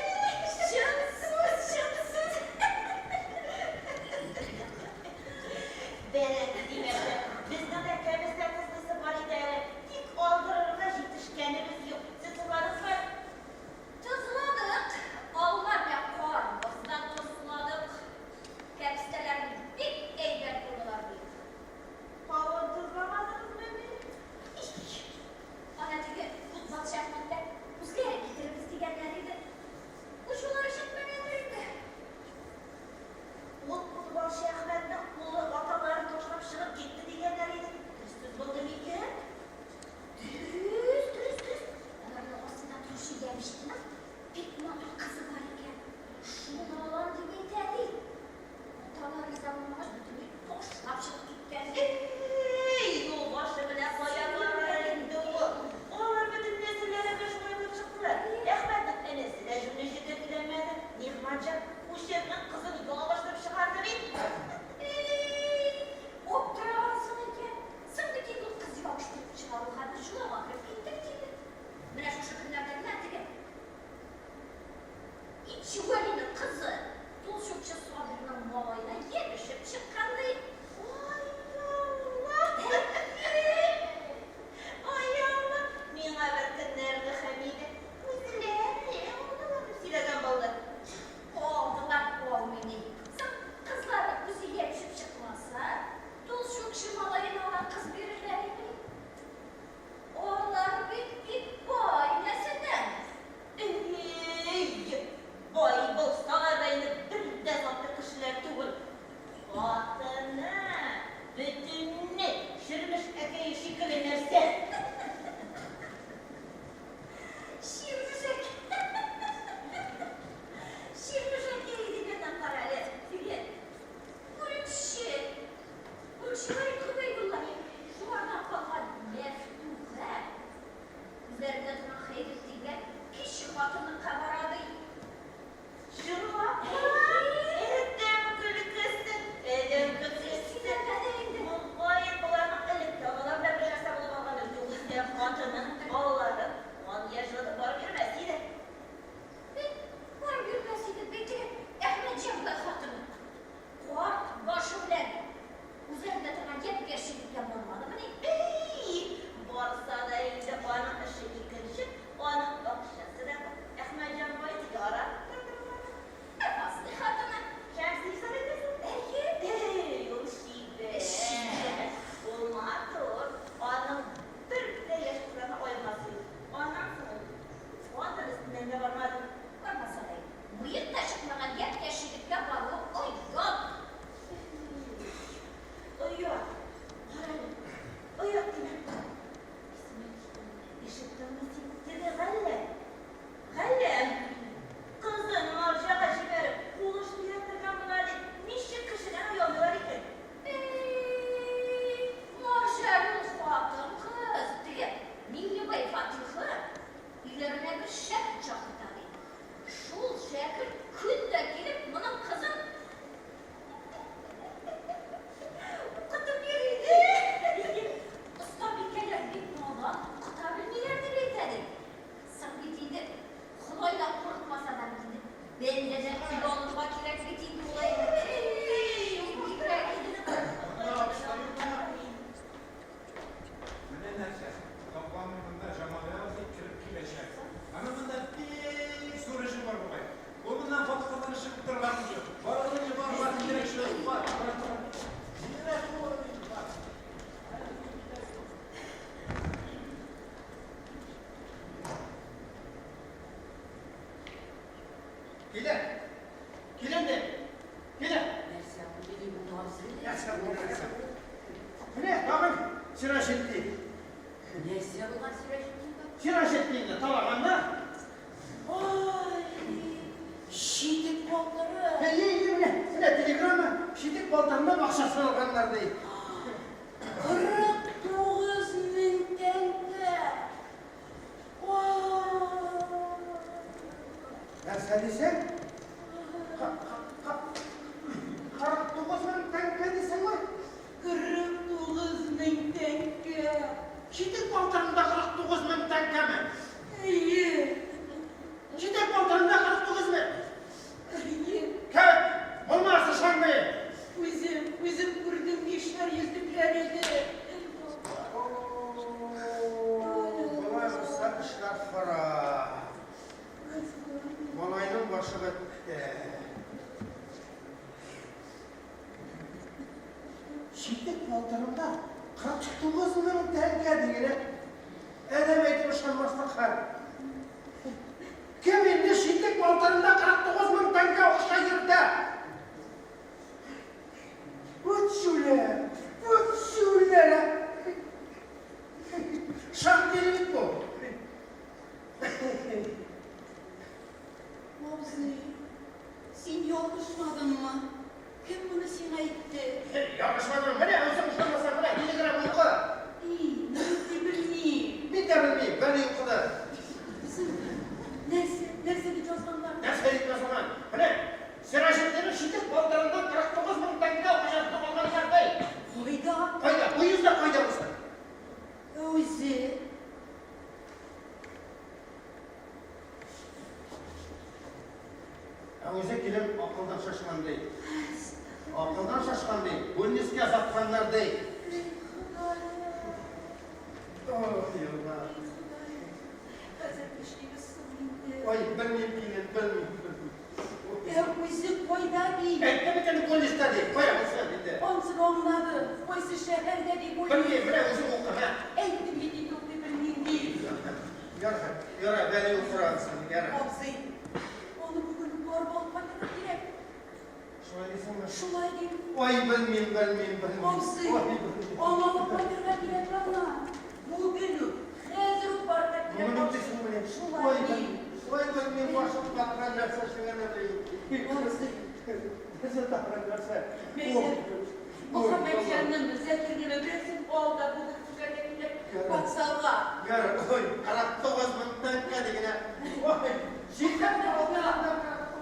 Чын сүз, чын сүз. Бәрәңге димәкче, безнең дә кәбестә тозлысы бар иде әле. Тик алдырырга җитешкәнебез юк. Сез тозладыгызмы? Килә. Килә инде. Килә. Нәрсә булды ди бу Назый? Нәрсә булды, нәрсә? Менә тагын Сираҗетдин. Нәрсә булган Сираҗетдинга? Сираҗетдинне талаганнар. Ай, читек балтыры. Әйе, әйе, менә, менә телеграмма, читек балтырыннан акчасын алганнар ди. 49 мең тәңкә. Нәрсә дисең? 49 мең тәңкә дисеңме? 49 мең тәңкә. Читек балтырында 49 мең тәңкәме? Әйе. Читек балтырында 49 мең. Әйе. Кем? Булмас, ышанмыйм. Үзем, үзем күрдем, бишләр йөзлекләр иде. Болай булса эшләр харап. Малайның башы бетте. Читек балтырында 49 мең тәңкә дигәне адәм әйтеп ышанмаслык хәл. Кем инде читек балтырында 49 мең тәңкә акча йөртә? Вот җүләр, вот җүләр. Шактый бит бу. Абзый, син ялгышмадыңмы? Кем моны сиңа әйтте? Ялгышмадым, менә үзең ышанмасаң, менә телеграмма укы. И, мин укый белмим. Мин дә белмим, Вәли укыды. Нәрсә, нәрсә дип язганнар? Нәрсә дип язылган? Менә Сираҗетдиннең читек балтырыннан 49 мең тәңкә акчасын алганнар ди. Кайда? Кайда? Поездда кайда булсын? Үзе. Ә үзе килен акылдан шашкан ди. Акылдан шашкан ди. Бүлнискә озатканнар ди. Эй, Ходаем. Ох, елга. Хәзер нишлибез соң инде? Ой, белмим, килен, белмим, белмим. Ә үзе кайда ди? Әйтте бит инде бүлнистә ди. Кая булсын инде? Ансын аңладым. Кайсы шәһәрдә ди бу? Белмим, менә үзең укы, һә. Әйттем бит инде укый белмим дип. Ярар, ярар, Вәли укыр анысын, ярар. Абзый, аны бүген үк барып алып кайтырга кирәк. Шулай дисеңме? Шулай дим. Ой, белмим, белмим, белмим. Абзый, Ой, белмим. аны алып кайтырга кирәк аңа. Бүген үк, хәзер үк барырга кирәк. Бүген үк дисеңме? Шулай Ой, дим. ой, белмим, башым каткан нәрсә эшләгән әле. Абзый. Нәрсә тагын нәрсә? Мөхәммәтҗанның Закирны берсен ал да бүген төшәргә кирәк вокзалга. Ярар, ой, 49 мең тәңкә дигәнә. Ой, читек балтырында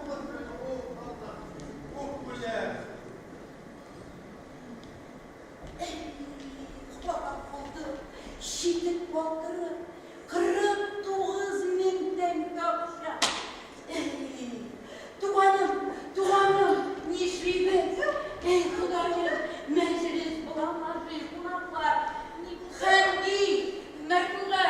49 мең. О, Алла. О, үләм. Эй, харап булды. Читек балтыры 49 мең тәңкә акча. Эй, туганым, туганым, нишлибез? Эй, Ходаем, мәҗлес буламы, кунаклар. Хәмди, Мәрфуга.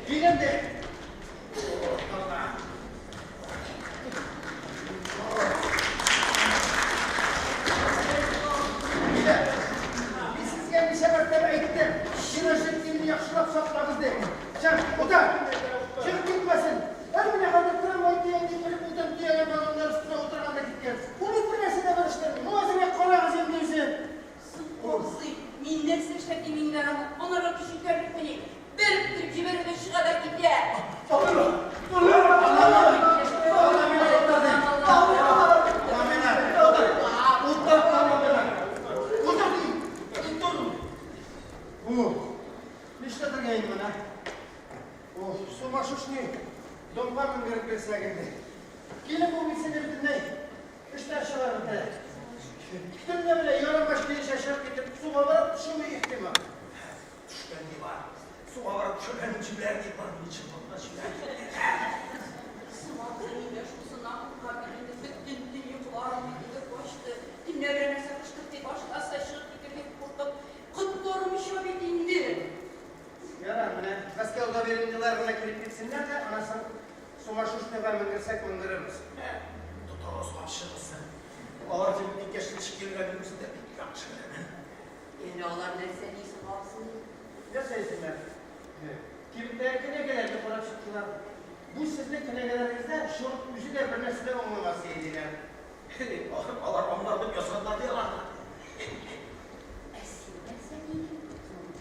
Килен дә. Мин сезгә ничә мәртәбә әйттем, Сираҗетдинне яхшылап саклагыз дип. Чык, утыр! Чыгып китмәсен! Әле менә хәзер трамвай төян дип белеп утырып төягән вагоннар өстенә утырган да киткән. Ул бит бер нәрсә дә белештерми. Ну, әзрәк карагыз инде үзен. Соң, абзый, мин нәрсә эшләп инде аны? Анарга көч җитәрлекмени? Бәреп төреп җибәрә дә чыга да китә. Нишләтергә инде менә? О, сумасшедший домга менгереп керсәк инде. Килен бу бит сине бөтенләй эштән чыгарып бетерә. Төнлә белән ярымбаш килешә чыгып китеп, суга барып төшүе ихтимал. Төшкән ни бар? Суга барып төшергән җүләр ни бар? Мин чынлап җүләр. Соң, абзый, мин дә шунысыннан куркам бит инде. Бөтен төн йокыларым бит инде качты. Төнлә берәр нәрсә кыштырдый башласа, чыгып китәргә куркып, котларым оча бит инде. Ярар, менә Мәскәү доверенныйлар гына килеп китсеннәр дә, анасын сумасшедшийга менгерсәк менгерербез. Тотыгыз капчыгызны. Алар килеп киткәч, ничек йөргәнен үзем дә бик яхшы беләмен. Әллә алар нәрсә ди соң, абзый? Нәрсә дисеннәр? Кибеттәге кенәгәләрне карап чыктылар. Бу сезнең кенәгәләрегездә чорт үзе дә бер нәрсә дә аңламас, диләр. Алар аңлар дип язганнар ди аларны. Ә син нәрсә дидең?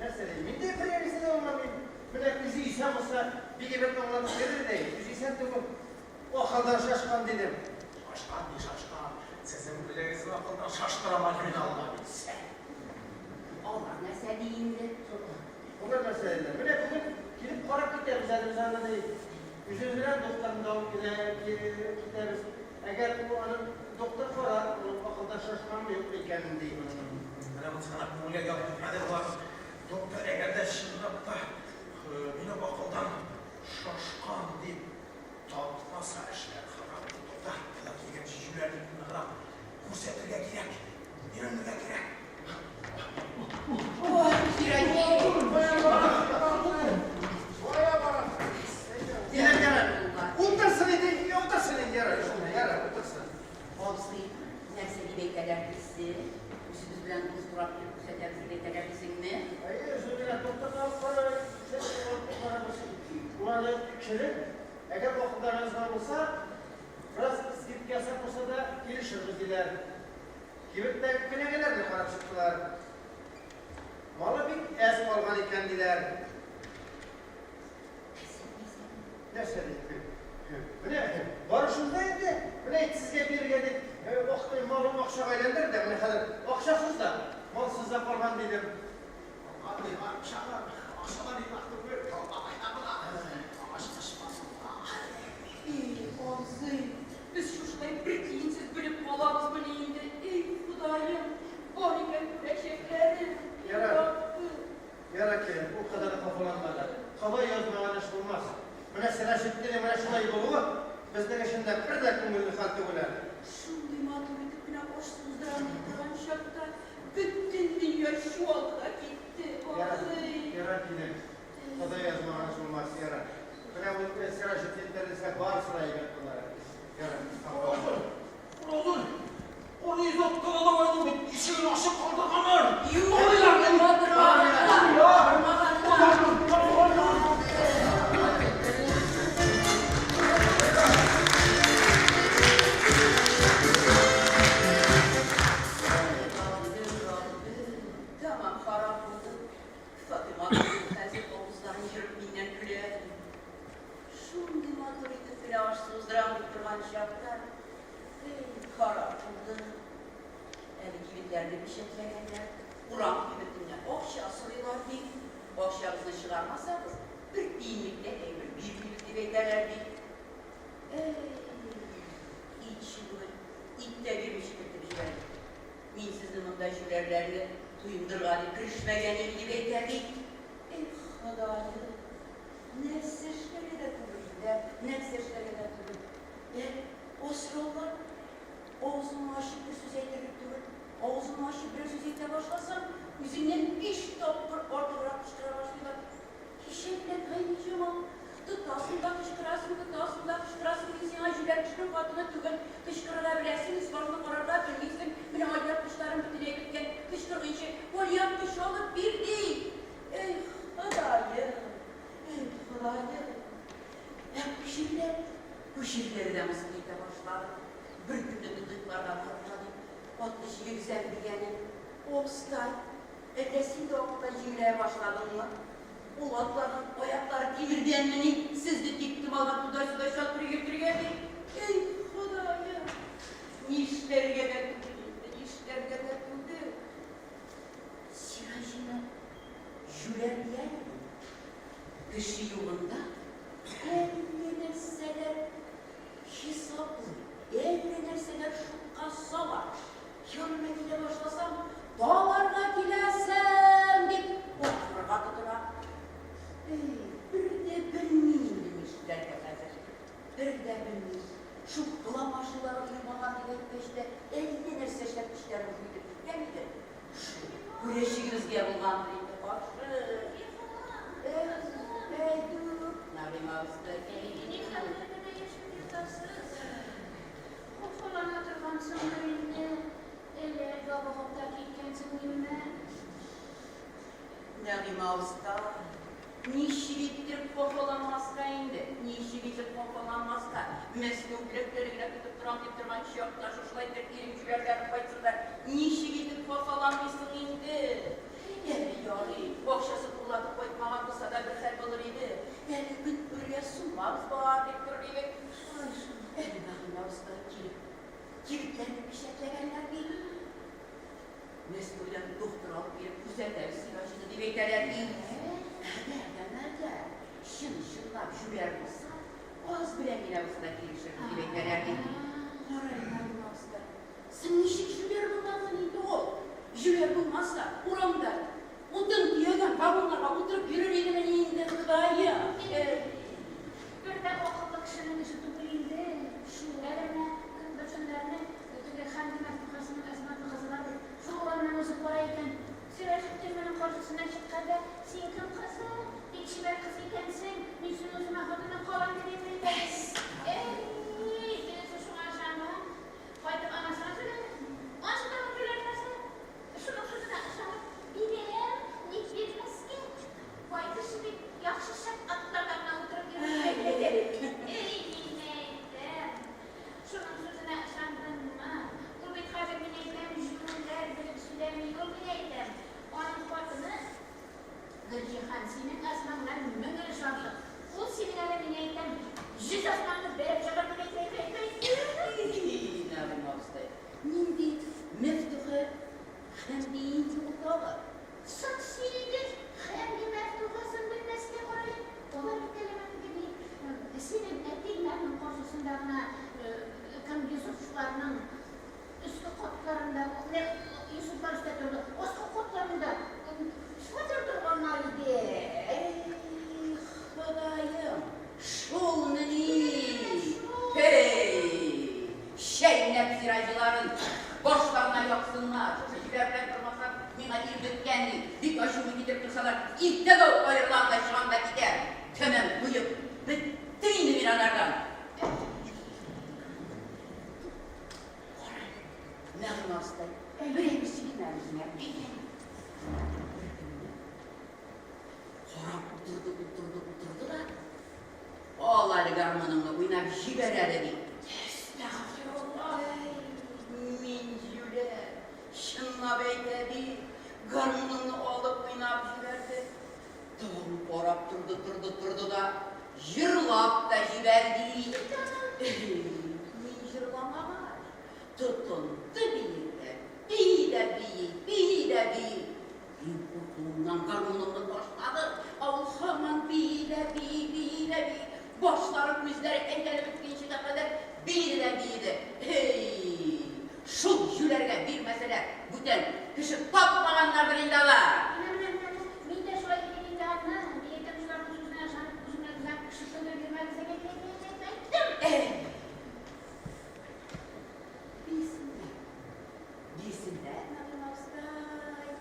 Нәрсә дим? Мин дә бер нәрсә дә аңламыйм. Менә үзе исән булса, бик әйбәт аңлатып бирер иде. Үзе исән түгел. Акылдан шашкан дидем. Шашкан ди, шашкан. Сезнең үзегезне акылдан шаштырам әле мин, Алла бирсә. Алар нәрсә ди инде? Алар нәрсә диләр? Менә бүген килеп карап китәбез әле без аны ди. Үзебез белән докторны да алып китәбез. Әгәр ул аның доктор карар, ул акылдан шашканмы, юкмы икәнен ди. Менә монысы гына күңелгә ятып бетмәде болар. Доктор әгәр дә чынлап та мине акылдан шашкан дип тапмаса, эшләр харап. Тукта, алар килгәнче җүләрлекне ныграк күрсәтергә кирәк, өйрәнергә кирәк. Ярар, ярар. Утырсын инде, утырсын инде, ярар, ярар, утырсын. Абзый, нәрсә дип әйтәләр дисең? Үзебез белән дус турап килеп күрсәтәбез дип әйтәләр дисеңме? Әйе, үзебез белән докторны алып карарбыз, Уларны тикшереп, әгәр акылдан язган булса, бераз скидка ясап булса да килешербез диләр. Кибеттәге кенәгәләрне карап чыктылар. Малы бик әз калган икән диләр. Нәрсә ди? Менә бары шунда инде, менә сезгә бирергә дип, вакыты малын акчага әйләндерде дә, менә хәзер акчасыз да, малсыз да калган дидем. Акчалар, акчалар ерак түгел, кайда гына. Эй, абзый, без шушылай бер тиенсез бөлеп калабызмыни инде? Эй, Ходаем, бар икән күрәчәкләрем. Ярар. Ярар, килен, ул кадәр дә хафаланма да. Ходай язмаган эш булмас. Менә Сираҗетдиннең менә шулай булуы безнең өчен дә бер дә күңелле хәл түгел әле. Шундый матур итеп кенә аш суздырам дип торган чакта бөтен дөнья чуалды да китте, абзый. Ярар, килен, Ходай язмаган эш булмас, ярар. Менә ул Сираҗетдин терелсә, барысы да әйбәт булыр. Ярар. Уразур, аны бит ишеген ачык калдырганнар. Юк, тормаганнар, тормаганнар. Тәмам харап булды. Фатыйма хәзер авызларын ерып миннән көлә. Шундый матур итеп кенә аш суздырам дип торган чакта, эй, харап булды. Әле кибетләрне печәтләгәннәр, урам кибетеннән акча сорыйлар ди. Акчагызны чыгармасагыз, бер тиенлек тә әйбер бирмибез дип әйтәләр ди. Эй, итче бүген, ит тә бирмичә кертеп җибәрде. Мин сезне монда җүләрләрне туендырырга дип керешмәгән идем дип әйтә ди. Эх, Ходаем, нәрсә эшләргә дә түгел инде, нәрсә эшләргә дә түгел. Ә асраулар авызыңны ачып бер сүз әйтерлек түгел. Авызыңны ачып бер сүз әйтә башласаң, үзеңнән 5 тапкыр артыграк кычкыра башлыйлар. Кичә белән Гайниҗамал хатыны түгел. Кычкырырга беләсең, өс-башны карарга белмисең. Менә алъяпкычларым бөтенләй беткән. Кычкыргыйчы, алъяпкыч алып бир, ди. Эй, Ходаем! Эй, Ходаем! Ә күчерләр, күчерләре дә мыскыл итә башлады. Бер көнне тотыйкларга барырга дип, атны җигегез әле дигәнем. Абыстай, әллә син дә акылдан җиңеләя башладыңмы? Ул атларның аяклары тимердәнмени, сезне тиктомалга туда-сюда чатырый йөртергә, ди. Эй, Ходаем! Нишләргә дә түгел инде, нишләргә дә түгел. Сираҗины җүләр дияр идем. Кеше югында әллә нәрсәләр хисаплый, әллә нәрсәләр шутка сала. Янына килә башласам, таларга киләсең, дип акырырга тотына. Әй, бер дә белмим инде нишләргә хәзер. Бер дә белмим. Шул кыламашилары оемаган дип әйткәч тә, әллә нәрсә эшләп тешләрен жуйтып киткән иде. Шул күрәчегебезгә булгандыр инде каршы. Әй, әйдүк, Нәгыймә абыстай. Ни хәлдә генә яшәп ятасыз? Хафалана торгансыңдыр инде. Әллә ябыгып та киткәнсең димме? Нәгыймә абыстай, ничек иттереп хафаланмаска инде, ничек итеп хафаланмаска? Мәскәү бүләкләре генә көтеп торам дип торган чакта шушылай итеп ирең җүләрләнеп кайтсын да, ничек итеп хафаланмыйсың инде? Әле ярый, акчасын урлатып кайтмаган булса да бер хәл булыр иде. Әле көттерергә суммабыз бар дип торыр идек. Шулай шул. Әле Нәгыймә абыстай килеп, кибетләрне печәтләгәннәр бит. Мәскәүдән доктор алып килеп күрсәтәбез Сираҗины дип әйтәләр ди. Әгәр дә мәгәр чын-чынлап җүләр булса, аз белән генә булса да килешербез дип әйтәләр ди. Кара әле, Нәгыймә абыстай, соң ничек җүләр булмасын инде ул? Җүләр булмаса, урамда утын төягән вагоннарга утырып йөрер идемени инде, Ходаем? Бер дә акыллы кешенең эше түгел инде. Шул әле менә көн бер көннәрне теге Хәмди Мәфтухасының Әсматлы кызы бар бит, шул урамнан узып бара икән. Сираҗетдин моның каршысына чыккан да, Син кем кызы? Бик чибәр кыз икәнсең, мин сине үземә хатыным кылам, дип әйтә икән. Әй, тегесе шуңа ышанган. Кайтып анасына сөйләгән. Анысы тагын җүләр нәрсә. Шуның сүзенә ышанып, бирәм, ник бирмәскә? Бай кеше бит, яхшы шәп атларга гына утырып йөрер. Эй, мин әйтәм, шуның сүзенә ышандыңмы? Ул бит хәзер, мин әйтәм, җүләр белеп сөйләми, ул, мин әйтәм, аның хатыны Гөлҗиһан синең Әсмаңнан мең өлеш артык. Ул синең әле, мин әйтәм, 100 Әсмаңны бәреп чыгар дип әйтә, әйтә, әйтә. Нәгыймә абыстай, нинди Мәфтуха Хәмди инде ул тагы? Соң син Хәмди Мәфтухасын белмәскә карый. Алар бит әле менә теге синең әтиеңнәрнең каршысында гына кем Йосыфларның өске катларында, Йосыфлар өстә торды, аскы катларында фатир торганнар иде. Эй, Ходаем, шулмыни? Һей, чәйнәп Сираҗиларын башларына яксыннар. Шушы җүләр белән тормасам, миңа ир беткән ди. Бик ачуымны китереп торсалар, иртәгә үк аерылам да чыгам да китәм. Тәмам туеп беттем инде мин анардан. Кара әле, Нәгыймә абыстай, бер әйбер сөйлим әле үзеңә. Әйдә. Бер көнне карап утырды, утырды, утырды да, ал әле гармуныңны, уйнап җибәр әле, ди. Әстәгъфирулла! Мин җүләр, чынлап әйтә бит, гармуныңны алып уйнап җибәрде. Тагын карап торды, торды, торды да, җырлап та җибәрде. Мин җырламагач, тотынды биергә, бии дә бии, бии дә бии. Мин куркуымнан гармунымны ташладым, ә ул һаман бии дә бии, бии дә бии. Башлары, күзләре әйләнеп беткәнчегә кадәр биеде дә биеде. Эй, шул җүләргә бирмәсәләр, бүтән кеше тапмаганнардыр инде алар. Менә, менә, менә, мин дә шулай дидем инде аны. Мин әйтәм, шуларның сүзенә ышанып, үземә гүзәл кеше түгел бирмәгез дип әйтә, әйтә, әйтә, әйттем. Эй, бирсеннәр, бирсеннәр, Нәгыймә абыстай.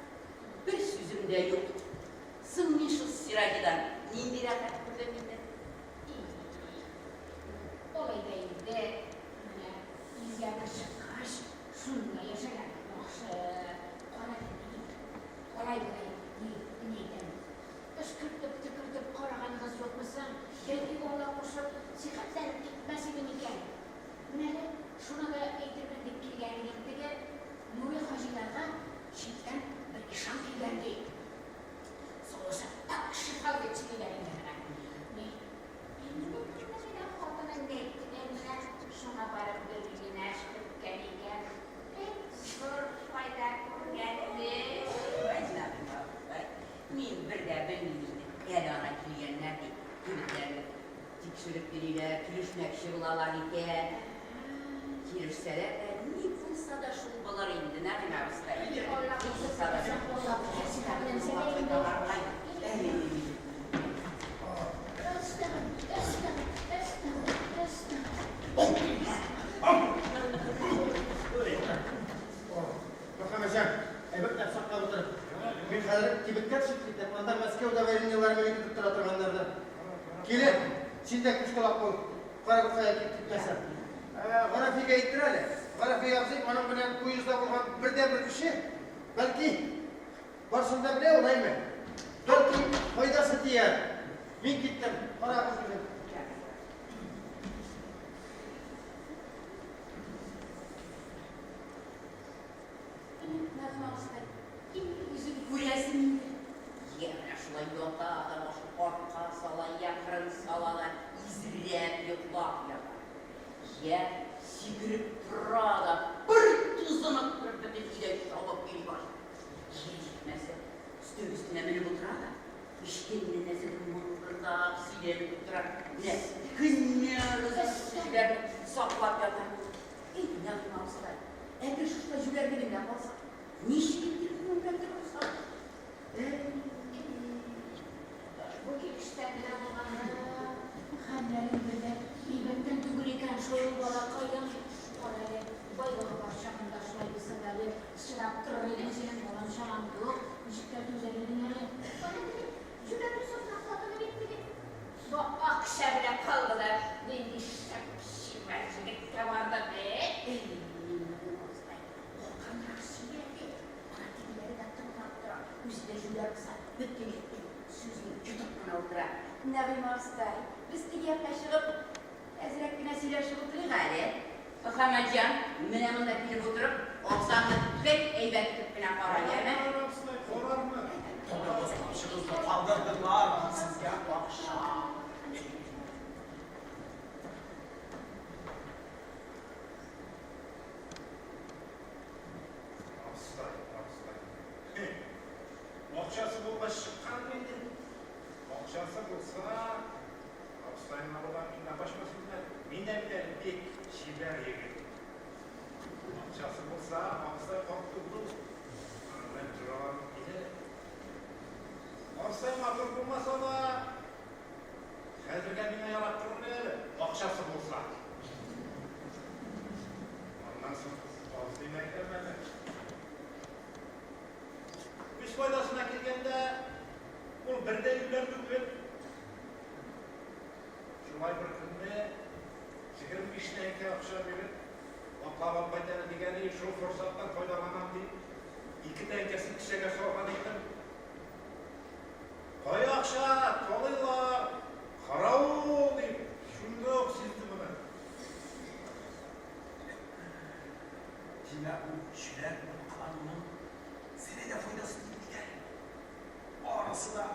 Бер сүзем дә юк. Соң мин шул Сираҗидан нинди рәхәт күрдем инде. Алай да инде, менә. Пенсиягә чыккач, шунда яшәгән яхшы. Кара әле, алай болай, ни, ни әйтәм. Өшкертеп, төкертеп караганыгыз юкмы соң? Бәлки Алла кушып, сихәтләнеп китмәс иде микән? Менә әле шуны да әйтермен дип килгән идем, теге Нури хаҗиларга читтән бер ишан килгән, ди. Сугышып, так шифалы дип сөйлиләр инде менә. Ни, инде менә хатыны нәкъ менә шуңа барып бер генә көткән икән. Бик зур файда күргән, ди. Вәй, мин бер дә белмим инде. Әле ана килгәннәр ди, кибетләрне тикшереп йөриләр, килешмәкче булалар икән. Килешсәләр дә, ни булса да шул булыр инде, Нәгыймә абыстай. Ни булса да Мөхәммәтҗан, әйбәтләп саклап утыр. Мин хәзер кибеткә төшеп китәм, анда Мәскәү доверениеләре мине көтеп тора торганнардыр. Килен, син дә күз колак бул. Карагыз кая килеп китмәсә. Гарәфигә әйттер әле. Гарәфи абзый аның белән поездда булган бердәнбер кеше. Бәлки, барсын да белә ул, әйме? Бәлки, файдасы тияр. Мин киттем, карагыз үзен. Нәгыймә абыстай, инде үзең күрәсең инде. Йә менә шулай ята да башын артка сала, йә кырын сала да изрәп йоклап ята. Йә сикереп тора да бер тузынып торып бөтен өйдә чабып йөри башлый. Йә җитмәсә, өстәл өстенә менеп утыра да, эчкәнне нәрсәдер мыңгырдап сөйләнеп утыра. Менә көннәр озын сүзләрне саклап ята. Әй, Нәгыймә абыстай, әгәр шушылай җүләрлегендә калса, ничек итеп телефон белән торырбыз соң? Бу килештән генә булганда, хәлләрең бер дә әйбәттән түгел икән шул, балакаем. Кара әле, байлыгы бар чагында шулай булса да әле чыдап торыр идең, синең балаң-чагаң юк, ничек тә түзәр идең әле. Кара теге җүләр Йосыфның хатыны бит теге. Бу акча белән калды да, нинди шәп чибәр җегеткә барды бит. Әй, Нәгыймә абыстай, акрынрак сөйлә әле. Ана тегеләре дә тыңлап тора. Үзе дә җүләр булса, бөтен әйткән сүзен йотып кына утыра. Нәгыймә абыстай, без теге якка чыгып, әзрәк кенә сөйләшеп утырыйк әле. Мөхәммәтҗан, менә монда килеп утырып, абзаңны бик әйбәт итеп кенә кара, яме? Карар, абыстай, карармын. Торыгыз, тапшыгызны калдырдылар бит сезгә акча. Абыстай, абыстай. Хе. Акчасы булгач чыккан инде. Акчасы булса, абыстайның авылдан миннән качмас иде әле. Мин дә бит әле бик чибәр егет. Акчасы булса, абыстай карт түгел ул. Аның белән җораланып килә. Абыстай матур булмаса да, хәзергә миңа ярап торыр әле, акчасы булса. Аннан соң абыстайны әйтәм әле. Үз файдасына килгәндә, ул бер дә юләр түгел. Шулай бер көнне 25 тәңкә акча биреп, атлап алып кайт әле дигән, шул форсаттан файдаланам дип, 2 тәңкәсен кесәгә салган идем. Кая акча, талыйлар, каравыл дип, шунда ук сизде моны. Димәк, бу җүләр булып кылануның сине дә файдасы тиеп китәр. Барысы да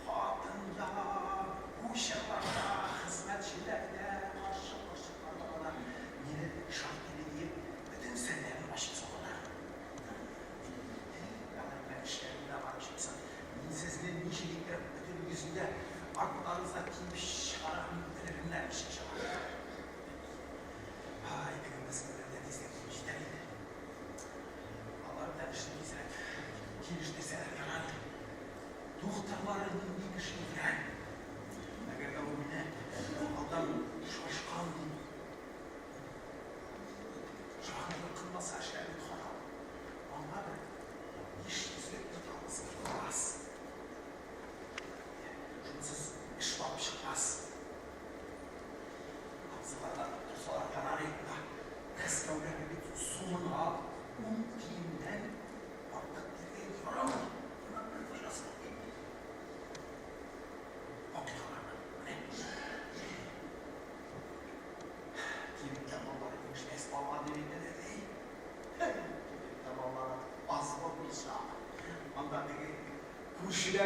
хатыннар, кучерлар да, хезмәтчеләр дә, карчык-корчыклар да бара. Мине шарт иде диеп, бөтен серләрен ачып салалар. Алар белән эшләрем дә барып чыксын. Мин сезне ничек иттереп бөтен йөзендә артларыгызга киеп чыгарам, белерменнәр ничек чыга. Ай, теге Мәскәүләр дә тиздән килеп җитәр инде. Алар белән эшне тизрәк килештерсәләр ярар иде. Духтырлары нинди кеше икән? Әгәр дә ул мине алдан шашкан дип шаһитлык кылмаса, эшләр бит харап. Аңа бер биш йөзлек тотабыз, булмас. Шунсыз эш барып чыкмас.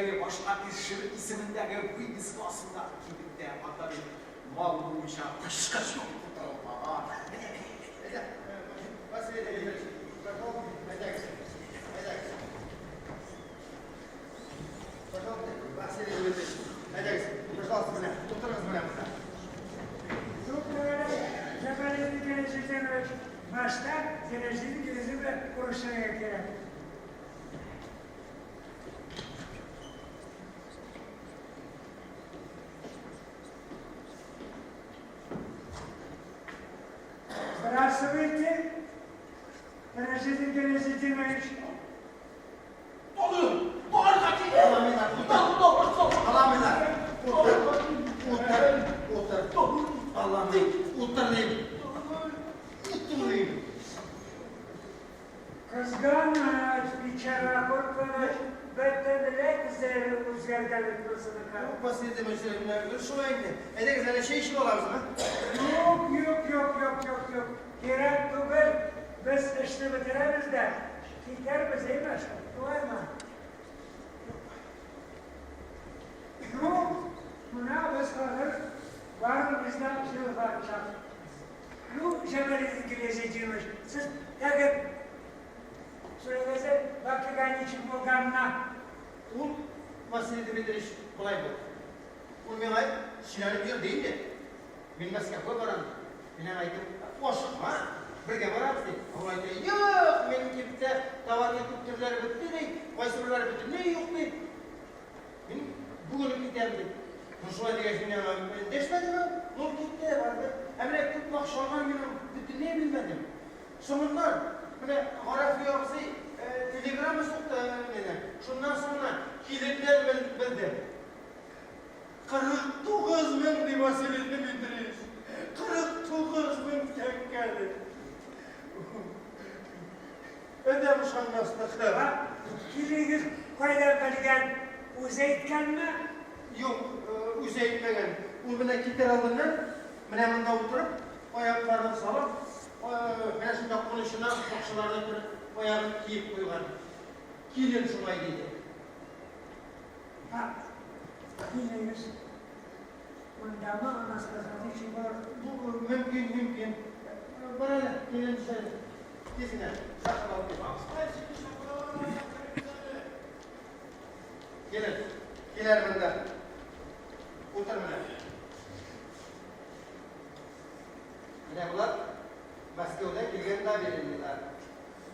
Кичәге башка кеше исемендәге вывеска астындагы кибеттә анда бит мал буенча кышкы юк тутырылмаган. Әйдә, Василий Леонидович, пожалуйста, әйдәгез. Әйдәгез. Пожалуйста, Василий Леонидович, әйдәгез. Пожалуйста, менә, утырыгыз менә монда. Туктагыз, Җамалетдин Гәләҗетдинович, башта Сираҗетдин үзе белән күрешергә кирәк. Здравствуйте, Сираҗетдин Гәләҗетдинович. Таныр, танырга кирәк. Аламыйлар. Утыр, утыр, утыр. Аллам дим, утыр дим. Утыр дим. Кызганыч, бичара, куркыныч, бөтенләй төсләре үзгәргән бит монысыныкы. Василий Дмитриевич, шулай инде. Әйдәгез, әле чәй эчеп алабызмы? Юк, юк, юк, юк, юк, юк. Кирәк түгел. Без эшне бетерәбез дә, китәрбез, әйме? Шулаймы? Ну, менә без хәзер барыбыз да җылыга чак. Ну, Җамалетдин Гилязетдинович, сез теге сөйләгез, вакыйга ничек булганына. Ул, Василий Дмитриевич, болай булды. Ул миңа сөйләнеп йөрде инде. Мин Мәскәүгә барам. Мин аңа әйттем, ашыкма, бергә барабыз дип. Ул әйтте, юк, минем кибеттә товарның күп төрләре бетте ди, кайсы берләре бөтенләй юк ди. Мин бүген үк китәм дип. Ну, шулай дигәч, мин аңа эндәшмәдем. Ул китте, барды. Ә менә күпме акча алган мин аны бөтенләй белмәдем. Соңыннан менә Гарәфи абзый телеграмма сукты мине. Шуннан соң гына киленнән белдем. 49 мең ди Василий Дмитриевич. 49 мең тәңкә ди. Адәм ышанмаслык. Киленегез кайдан белгән? Үзе әйткәнме? Юк, үзе әйтмәгән. Ул менә китәр алдыннан менә монда утырып, аякларын салып, менә шунда кунычына акчаларны төреп, аягын киеп куйган. Килен шулай диде. Ха, киленегез мондамы, анасы ничек булыр? Бу мөмкин, мөмкин. Бар әле, килен тиз генә чакырып алып кил. Килен, кил әле монда. Утыр менә. Менә болар Мәскәүдән килгән доверенныйлар.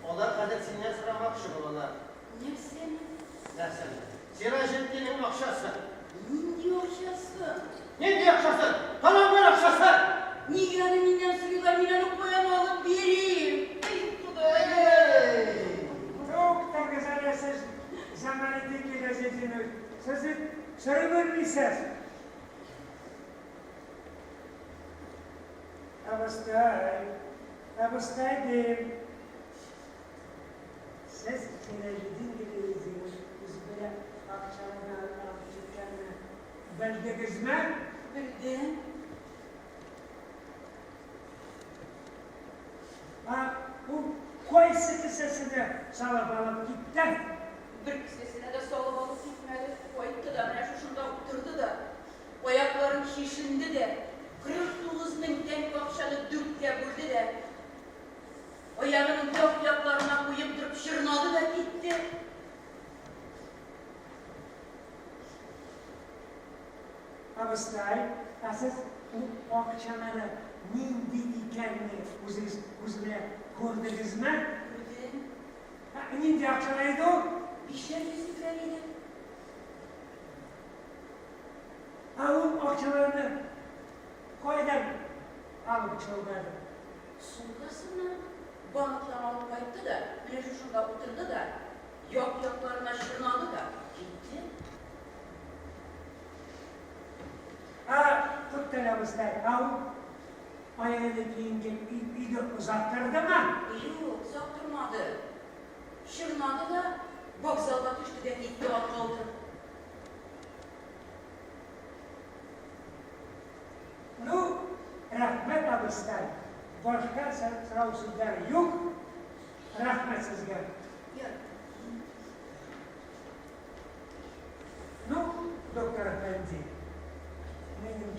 Алар хәзер синнән сорамакчы булалар. Нәрсәне? Нәрсәне? Сираҗетдиннең акчасы. Нинди акчасы? Нинди акчасы? Таланган акчасы! Нигә аны миннән сорыйлар, мин аны каян алып бирим? Эй, Ходаем! Туктагыз әле сез, Җамалетдин Гилязетдинович. Сез бит сорый белмисез. Абыстай, абыстай дим. Сез Сираҗетдин Гилязетдинович үзе белән акчаны алып киткәнне белдегезме? Белдем. Ә ул кайсы кесәсенә салып алып китте? Бер кесәсенә дә салып алып китмәде. Кайтты да, менә шушында утырды да, аякларын чишенде дә, 49 мең тәңкә акчаны дүрткә бүлде дә, аягының як-якларына куеп торып чорнады да китте. Абыстай, ә сез ул акчалары нинди икәнне үзегез күз белән күрдегезме? Күрдем. Ә нинди акчалар иде ул? Бишәр йөзлекләр иде. Ә ул акчаларны кайдан алып чыгарды? Сумкасыннан, банктан алып кайтты да, менә шушында утырды да, як-якларына чорнады да китте. Ә, туктале, абыстай, ә ул аягы киенгән өйдә озак тордымы? Юк, озак тормады. Чорнады да, вокзалга төште дә китте атка утырып. Ну, рәхмәт, абыстай. Башка сорау сүзләр юк. Рәхмәт сезгә. Ярый.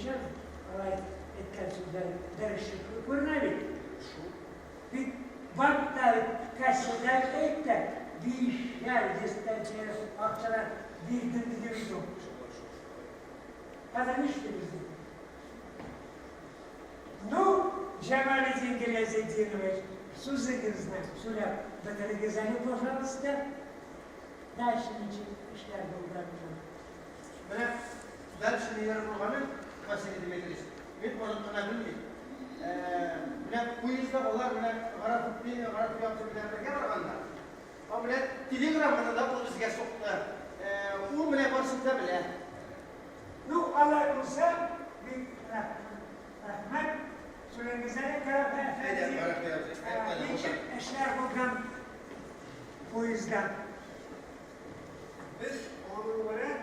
Килешәм, алай әйткән сүзләр дөрес күренә бит. Шул. Бит банкта бит кассада әйт тә, 500 тәңкә акчалар бирдем диде бит ул. Хәзер нишлибез ди? Ну, Җамалетдин Гилязетдинович, сүзегезне сөйләп бетерегез әле, пожалуйста. Дальше ничек эшләр булды? Менә дальше ниләр булганын, Василий Дмитриевич, мин аны гына белмим. Менә поездда алар менә Гарәфетдин, Гарәфи абзый белән бергә барганнар. Ә менә телеграмманы да ул безгә сукты. Ул менә барысын да белә. Ну, алай булса, бик рәхмәт. Сөйләгез әле, Гарәфи Әйдә, әфәнде. Гарәфи абзый, әйдә, Ничек эшләр булган поездда? Без аның белән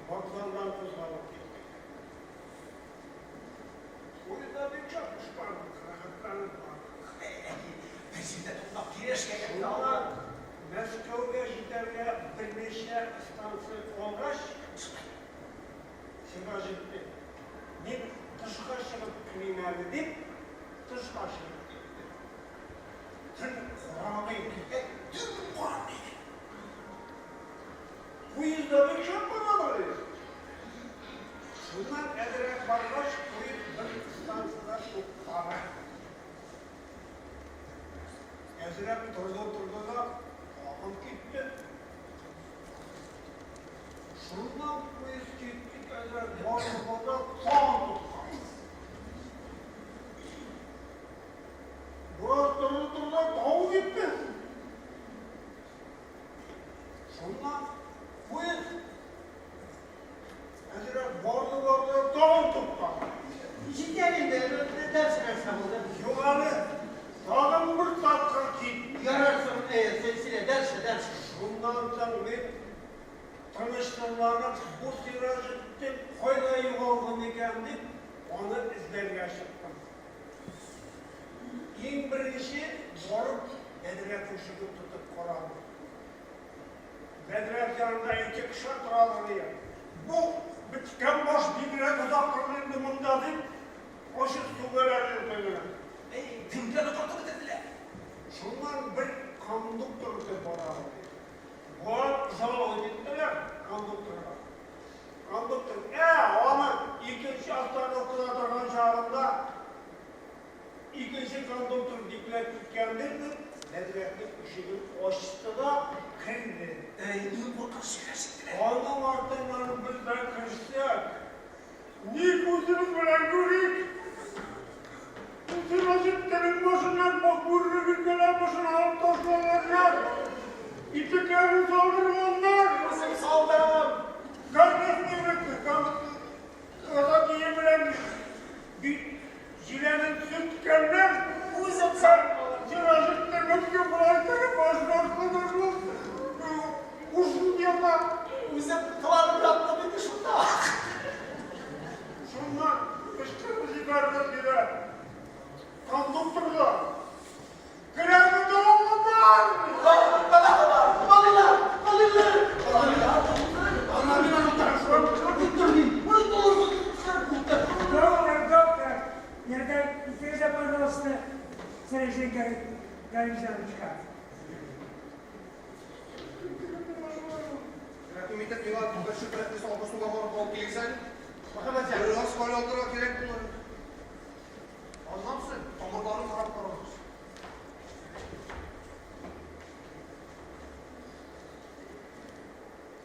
вокзалдан кузгалып киттек. Поездда бик шәп бардык, рәхәтләнеп бардык. Бер җирдә туктап кирешкә. Шуннан Мәскәүгә җитәргә берничә станция калгач, Сираҗетдин, мин тышка чыгып керим әле дип, тышка чыгып китте. Төн караңгы иде. Төн караңгы иде. Поездда бик шәп баралар иде. Шуннан әзрәк баргач, поезд бер станцияда туктады. Әзрәк торды-торды да, тагын китте. Шуннан поезд китте, әзрәк барды-барды, тагын туктады. Бераз торды-торды, тагын китте. Шуннан поезд әзрәк барды-барды, тагын туктады. Җитә инде, дальше нәрсә булды? Юк әле, тагын бер тапкыр китте. Ярар соң, сөйлә, дальше, дальше. Шуннан соң мин тынычсызланып, бу Сираҗетдин кайда югалган икән дип, аны эзләргә чыктым. Иң беренче барып бәдрәф ишеген тотып карадым. Бәдрәф янында ике кеше торалар иде. Бу беткән баш бигрәк озак торды инде монда дип, ачык сүгәләр йөртәләр. Эй, төнгә тотып бетерделәр. Шуннан бер кондуктор үтеп бара иде. Барып жаловать иттеләр кондукторга. Кондуктор, аны икенче остановкада торган чагында икенче кондуктор бикләп киткәндер дип, бәдрәфнең ишеген ачты да керде. Эй, иң куркыныч җиргә җиттеләр. Аның артыннан без дә керсәк, ни күзебез белән күрик? Сираҗетдиннең башыннан бак бүреген генә башын алып ташлаганнар. Итекләрен салдырганнар. Үзем салдым. Кара кием белән бит җиләнен төзеткәннәр. Үзем салдым. Сираҗетдин мөмкин болай торып баш шул. Ушын ята. Үзем кыланып яттым инде шунда. Шуннан кычкырып җибәрде диде. Кондукторга. Керәне бар. Балалар, балалар, балалар. Ана мин аны Доктор, доктор, ярдәм итегез, пожалуйста, Сираҗетдин Галимҗановичка. Рәхим итеп, миңа бер чүпрәкне салкын суга барып алып килегез әле. Мөхәммәтҗан. Бераз кайнатырга кирәк булыр. Аннан соң тамырларын карап карарбыз.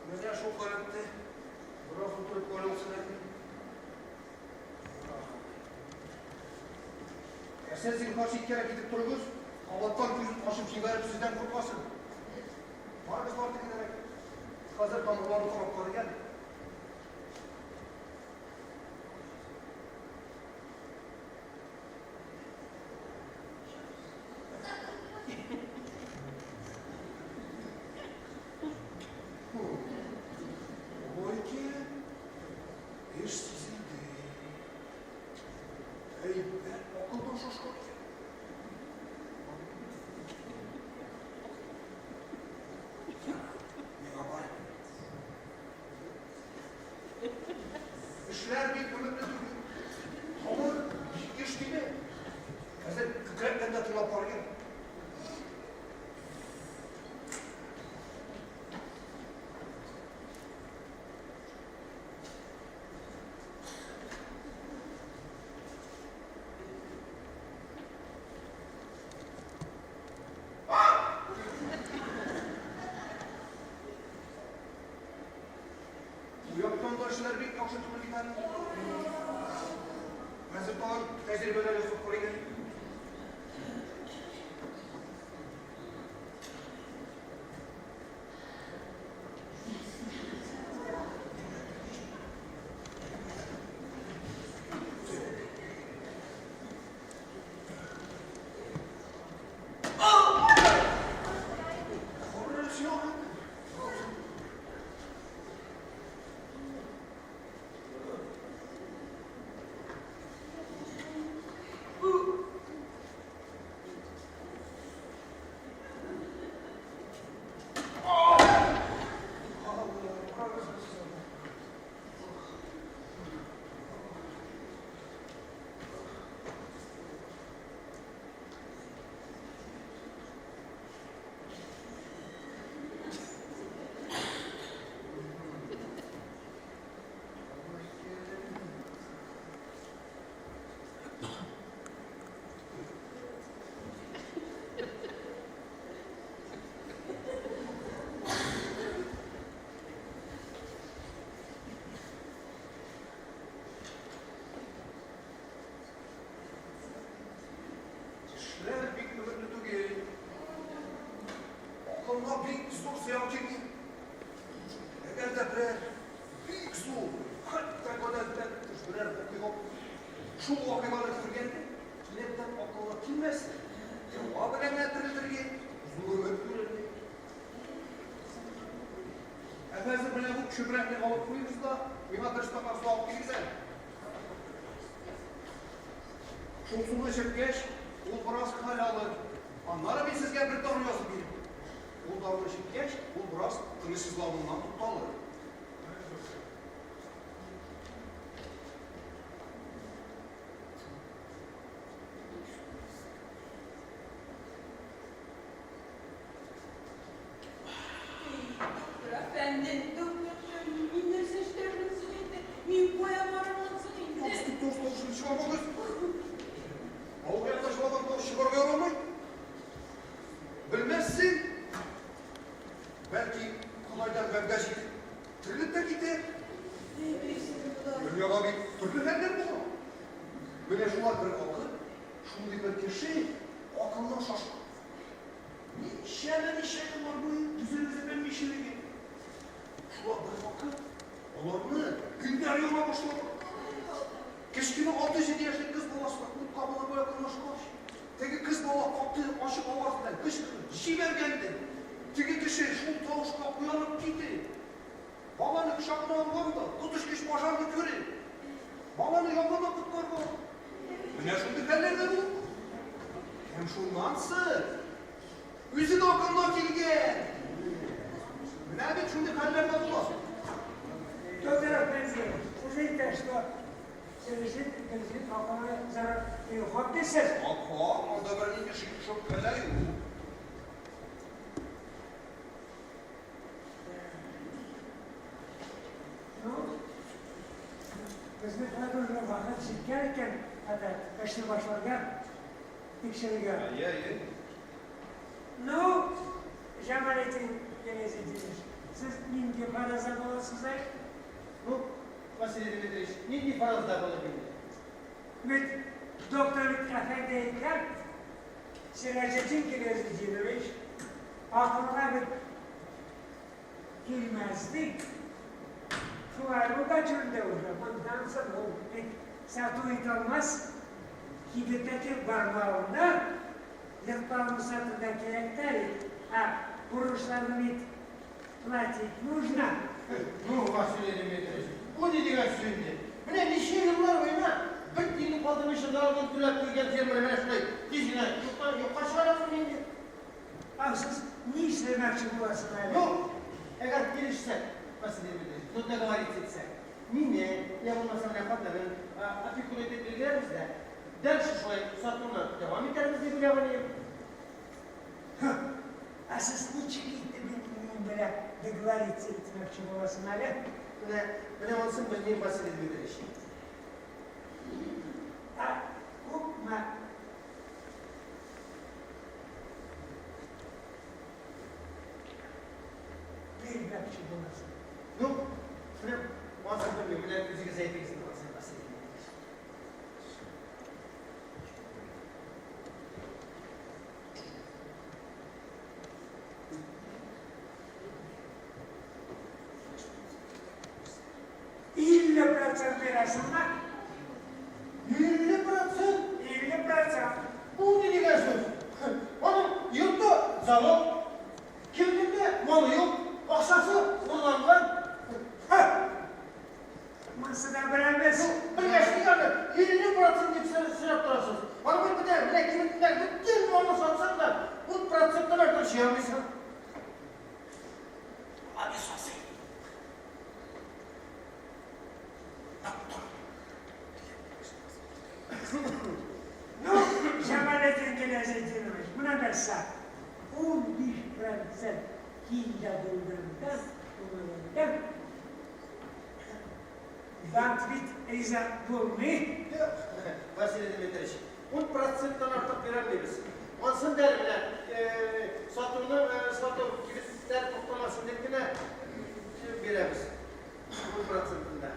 Менә шул халәттә бераз утырып кайналсын әле. Ә сез зинһар читкәрәк китеп торыгыз, кабаттан күзен ачып җибәреп сездән куркмасын. Барыгыз бар тегенәрәк. Хәзер тамырларын карап карыйк әле. Ой, эш сизелде. Әйбәт акылдан шашкан икән. Миңа барып. Эшләр бик өметле түгел. Тамыр бик еш тибә. Хәзер күкрәктән дә тыңлап карыйк әле. Бу яктан да эшләр бик яхшы түгел бит әле. Хәзер тагын тәҗрибәләр ясап карыйк әле. Эшләр бик өметле түгел. Акылга бик зур зыян килми. Әгәр дә берәр бик зур, хәтта гадәттән тыш берәр вакыйга шул вакыйганы күргәндә, кинәттән акылга килмәсә, дәва белән генә терелтергә зур өмет күренми. Ә хәзер менә бу чүпрәкне алып куегыз да, миңа бер стакан су алып килегез әле. Шул суны эчерткәч, ул бераз хәл алыр. Аннары мин сезгә бер дару язып бирим. Ул даруны эчерткәч, ул бераз тынычсызлануыннан тукталыр. Доктор әфәнде, доктор әфәнде, мин нәрсә эшләрмен соң инде? Мин кая барырмын соң инде? Тавыш тавышын чыгармагыз. Авыл янында җылаган тавыш чыгарга ярамый. Белмәссең. Бәлки, Ходайдан вәгъдә җитеп, терелеп тә китәр. Дөньяда бит төрле хәлләр була. Менә шулай бер вакыт шундый бер кеше акылыннан шашкан. Ничәмә-ничә еллар буе үзен-үзе белми чиреген. Шулай бер вакыт аларны көннәр яна башлады. Кечкенә алты-җиде яшьлек кыз баласына ут кабынырга якынлашкач, теге кыз бала каты ачык аваз белән кычкырып җибәргән дә, теге кеше шул тавышка уянып китеп, баланы кочагына алган да, коточкыч пожарны күреп, баланы янгыннан коткарган. Менә шундый хәлләр дә булган. Һәм шуннан соң үзе дә акылына килгән. Менә бит шундый хәлләр дә була. Доктор әфәнде, сез әйтә, что Сережин акылына зарар хак дисез. Хак, хак, анда бернинди шик-шөбһә юк. Ну, безнең хәзер уже вакыт җиткән икән, хәтта эшне башларга, тикшерергә. Әйе, әйе. Ну, Җамалетдин Гелезетдинович, сез нинди фаразда буласыз әй? Ну, Василий Дмитриевич, нинди фаразда булып инде? Бит доктор бит әфәнде әйткән, Сираҗетдин Гелезетдинович, акылга бит килмәс ди. Шулай булгач инде уже, моннан соң ул бит сату итә алмас, кибеттәге бармавына йортларны сатырга кирәк тә бит. Ә бурычларны бит платить нужно. Ну, Василий Дмитриевич, бу ни дигән сүз инде? Менә ничә еллар буена бер тиен калдырмыйча налогын түләп килгән фермер менә шулай тиз генә юкка юкка чыгарасың инде. Ә сез ни эшләмәкче буласыз әле? Ну, әгәр килешсәк, Василий Дмитриевич, ну договориться итсәк. Мине, я булмаса менә хатынын опекун итеп билгеләрбез дә, дальше шулай сатуны дәвам итәрбез дип уйлаган идем. Һы, ә сез ничек итеп минем белән договориться итмәкче буласың әле? Менә, менә монысын белмим, Василий Дмитриевич. Ә күпме бирмәкче буласың? Ну, менә монысын белмим, менә үзегез әйтегез инде монысын, Василий Дмитриевич. 50% бирәсеңме? 50%? 50%. Бу ни дигән сүз? Аның йорты залог, кибетендә малы юк, акчасы урланган. Һы! Монысы да беләбез. Ну, белгәч, нигә аны 50% дип сорап торасыз? Аны бит менә, менә кибетендәге бөтен малны сатсаң да, ун проценттан артык җыя алмыйсың. Ну, Җамалетдин Гилязетдинович, менә нәрсә, 15% кимдә булганда, булмаганда, банк бит риза булмый. Юк, Василий Дмитриевич, ун проценттан артык бирәлмибез. Ансын да әле менә сатуны, сату кибетләр туктамасын дип кенә бирәбез. Ун процентын да.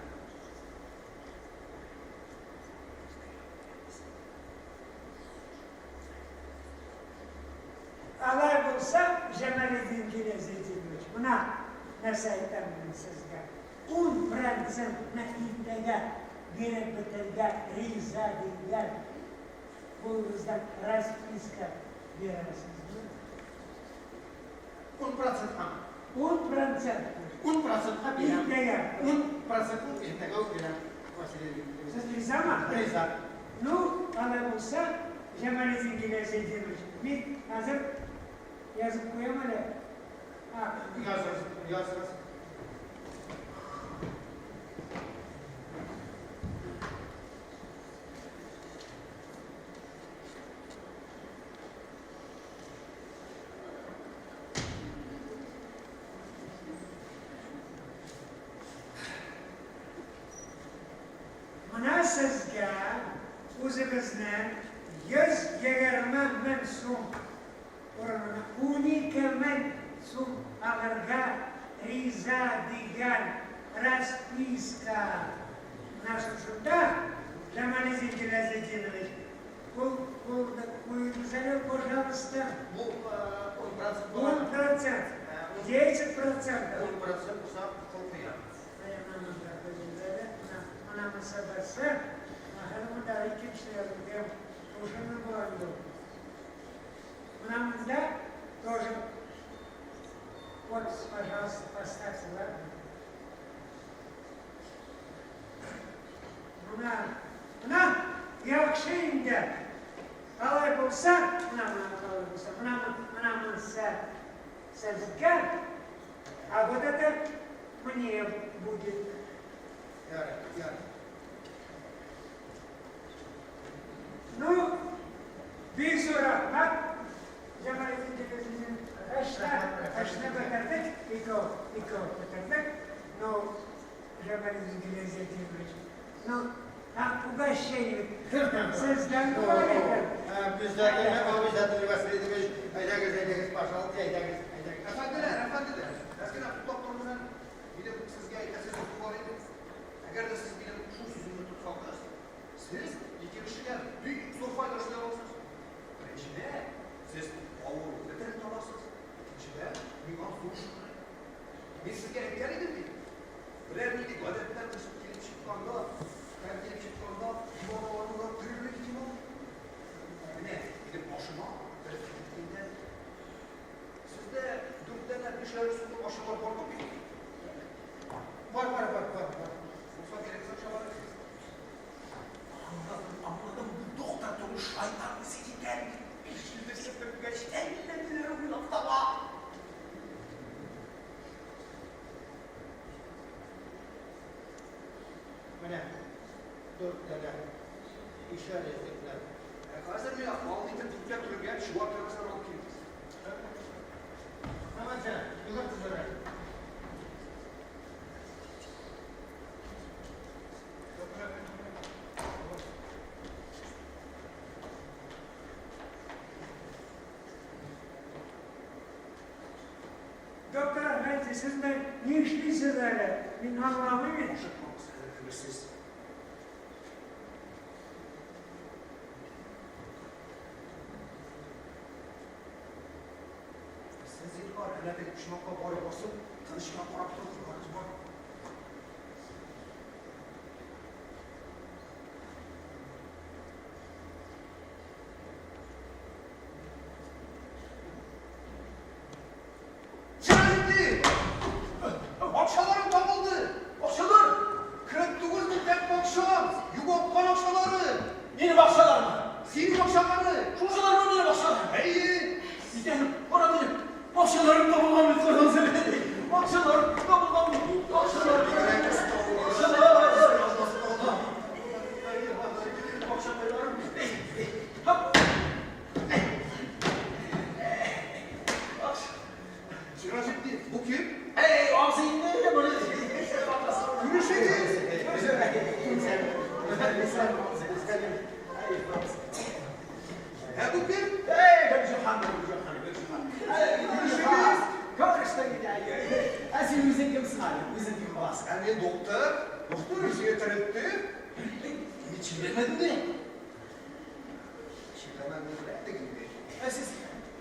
Алай булса, Җамалетдин Гилязетдинович, менә нәрсә әйтәм мин сезгә. Ун процентны иртәгә биреп бетергә риза дигән кулыгыздан расписка бирәсезме? Ун процентка. 10%. 10%-ка бирәм. Иртәгә. 10%-ны иртәгә үк бирәм, Василий Дмитриевич. Сез ризамы? Риза. Ну, алай булса, Җамалетдин Гилязетдинович, мин хәзер язып куям әле. А, Языгыз, языгыз. Менә сезгә үзебезнең 120 мең сум урынына 12 мең сум алырга риза дигән расписка. Менә шушында, Җамалетдин Гилязетдинович, кул куегыз әле, пожалуйста. Бу 10% була. 10%. 10%. 10% булса, кул куям. Менә монысы берсе, ахыры монда икенче язып шушыны була инде. Менә монда тоже подпись, пожалуйста, поставьте, ладно? Менә, менә яхшы инде. Алай булса, менә менә алай булса, менә менә монысы сезгә, а вот это мне будет. Ярый, ярый. Ну, бик зур рәхмәт, Җамалетдин Гилязетдин. Эшне, эшне бетердек, ике, ике бетердек. Ну, Җамалетдин Гилязетдинович, ну, а угощение сездән була икән. Обязательно, обязательно, Василий Дмитриевич. Әйдәгез, әйдәгез, пожалуйста, әйдәгез, әйдәгез. Әфәнделәр, әфәнделәр, әз генә туктап торыгыз әле. Минем сезгә әйтәсе сүзем бар иде. Әгәр дә сез минем шул сүземне тотсагыз, сез ике кешегә бик зур файда эшли аласыз. Беренчедән, сез авыруны терелтә аласыз. Икенчедән, миңа зур шөһрәт. Мин сезгә әйткән идем бит. Берәр нинди гадәттән тыш килеп чыкканда, хәл килеп чыкканда, диваналарны терелү ихтимал. Менә минем башыма бер фикер килде. Сездә дүрттән бишәр сумлык акчалар бармы бит? Бар, бар, бар, бар, бар. Булса кирәк акчалар. Аңладым, аңладым, бу доктор түгел, шайтан үзе икән. Эшне септергәч, әллә ниләр уйлап таба. Менә дүрт данә ишәр йөзлекләр. Ә хәзер миңа калын итеп дүрткә төрелгән чуар кәгазьләр алып килегез. Давайте, йөгер тизрәк. Доктор әфәнде, сез менә ни эшлисез әле? Мин аңламыйм бит. Ашыкмагыз, хәзер күрерсез. Сез, зинһар, әнә теге почмакка барып басып, тыныч кына карап торыгыз, барыгыз, бар. Сираҗетдин! Акчаларым табылды! Акчалар! Кереп түгел бит, нәкъ акчам! Югалткан акчалары! Минем акчалармы? Синең акчалары! Шушылармы минем акчалар? Әйе! Сидән, кара минем акчаларым табылган бит, карагыз әле. Акчаларым табылган бит, акчалар. Акчалар. Акчаларым. Хоп. Акча. Сираҗетдин, бу кем? Эй, абзый инде, моны. Күрешегез! Ә бу кем? Эй, Гөлҗиһан, Гөлҗиһан, Гөлҗиһан. Күрешегез! Күрештек инде. Ә син үзең кемсең әле? Үзең кем буласың? Ә мин доктор. Доктор, мин сине терелттем. Мин чирләмәдем дә. Чирләмәдең беләдек инде. Ә сез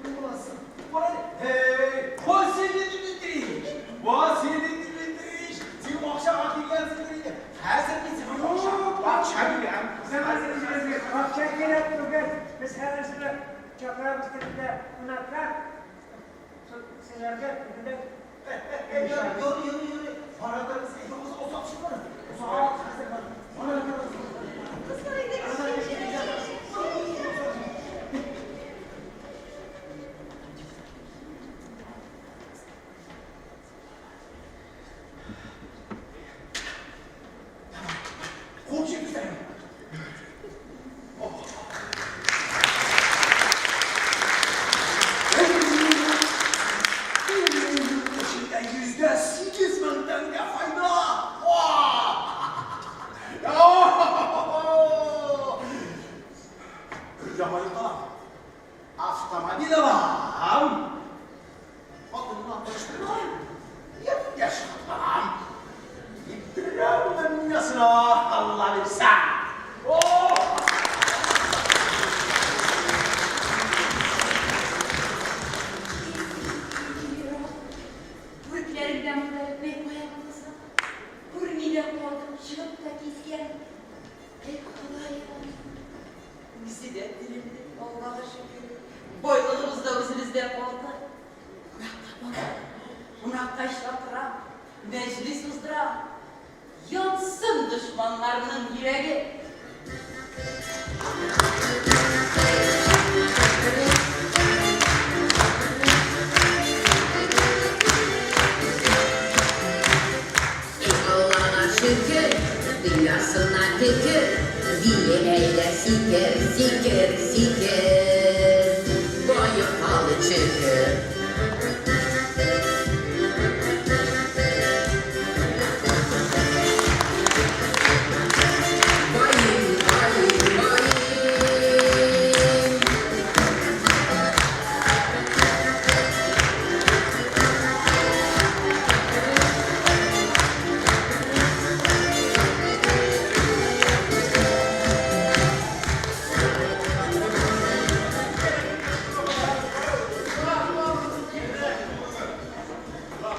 кем буласың? Кара әле. Эй, Василий Дмитриевич! Василий Дмитриевич! Син акчага килгәнсеңдер инде. Хәзер мин сиңа акча, акча бирәм. Акча кирәк түгел. Без хәзер сезне чакырабыз тегендә кунакка. Сезләргә тегендә Юк, юк, юк. Бара торыгыз. Озак чыкмады. Озак хәзер бар. Бара торыгыз. Кызлар, әйдәгез. Кул җитү. Эчендә 8% тәңкә файда. Яңа йорт алам. Автомобиль алам. Хатыннан тырыштырмам. Япь-яшь хатын алам. Иптерәм дөньясына, Алла бирсә. О! Бүрекләреңдә монда бетмәй кая буласың? Күрми дә калдым, чыгып та киткән. Эй, Ходаем! Үзе дә терелде, Аллага шөкер. Байлыгыбыз да үзебездә калды. Кунакка барам, кунакка чакырам, мәҗлес уздырам. Янсын дошманнарның йөрәге. Эй, Аллага шөкер, дөньясына төкер, бие әйдә сикер, сикер, сикер, баеп калды чөкер. Байым, байым, байым.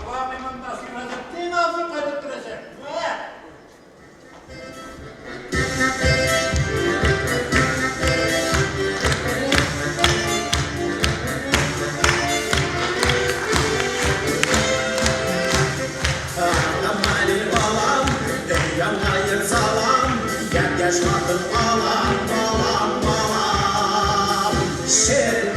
Лапа монда Сираҗетдин абзый кайтып керәчәк. Мә! Автомобиль алам, яңа йорт салам, япь-яшь хатын алам, алам, алам. Шер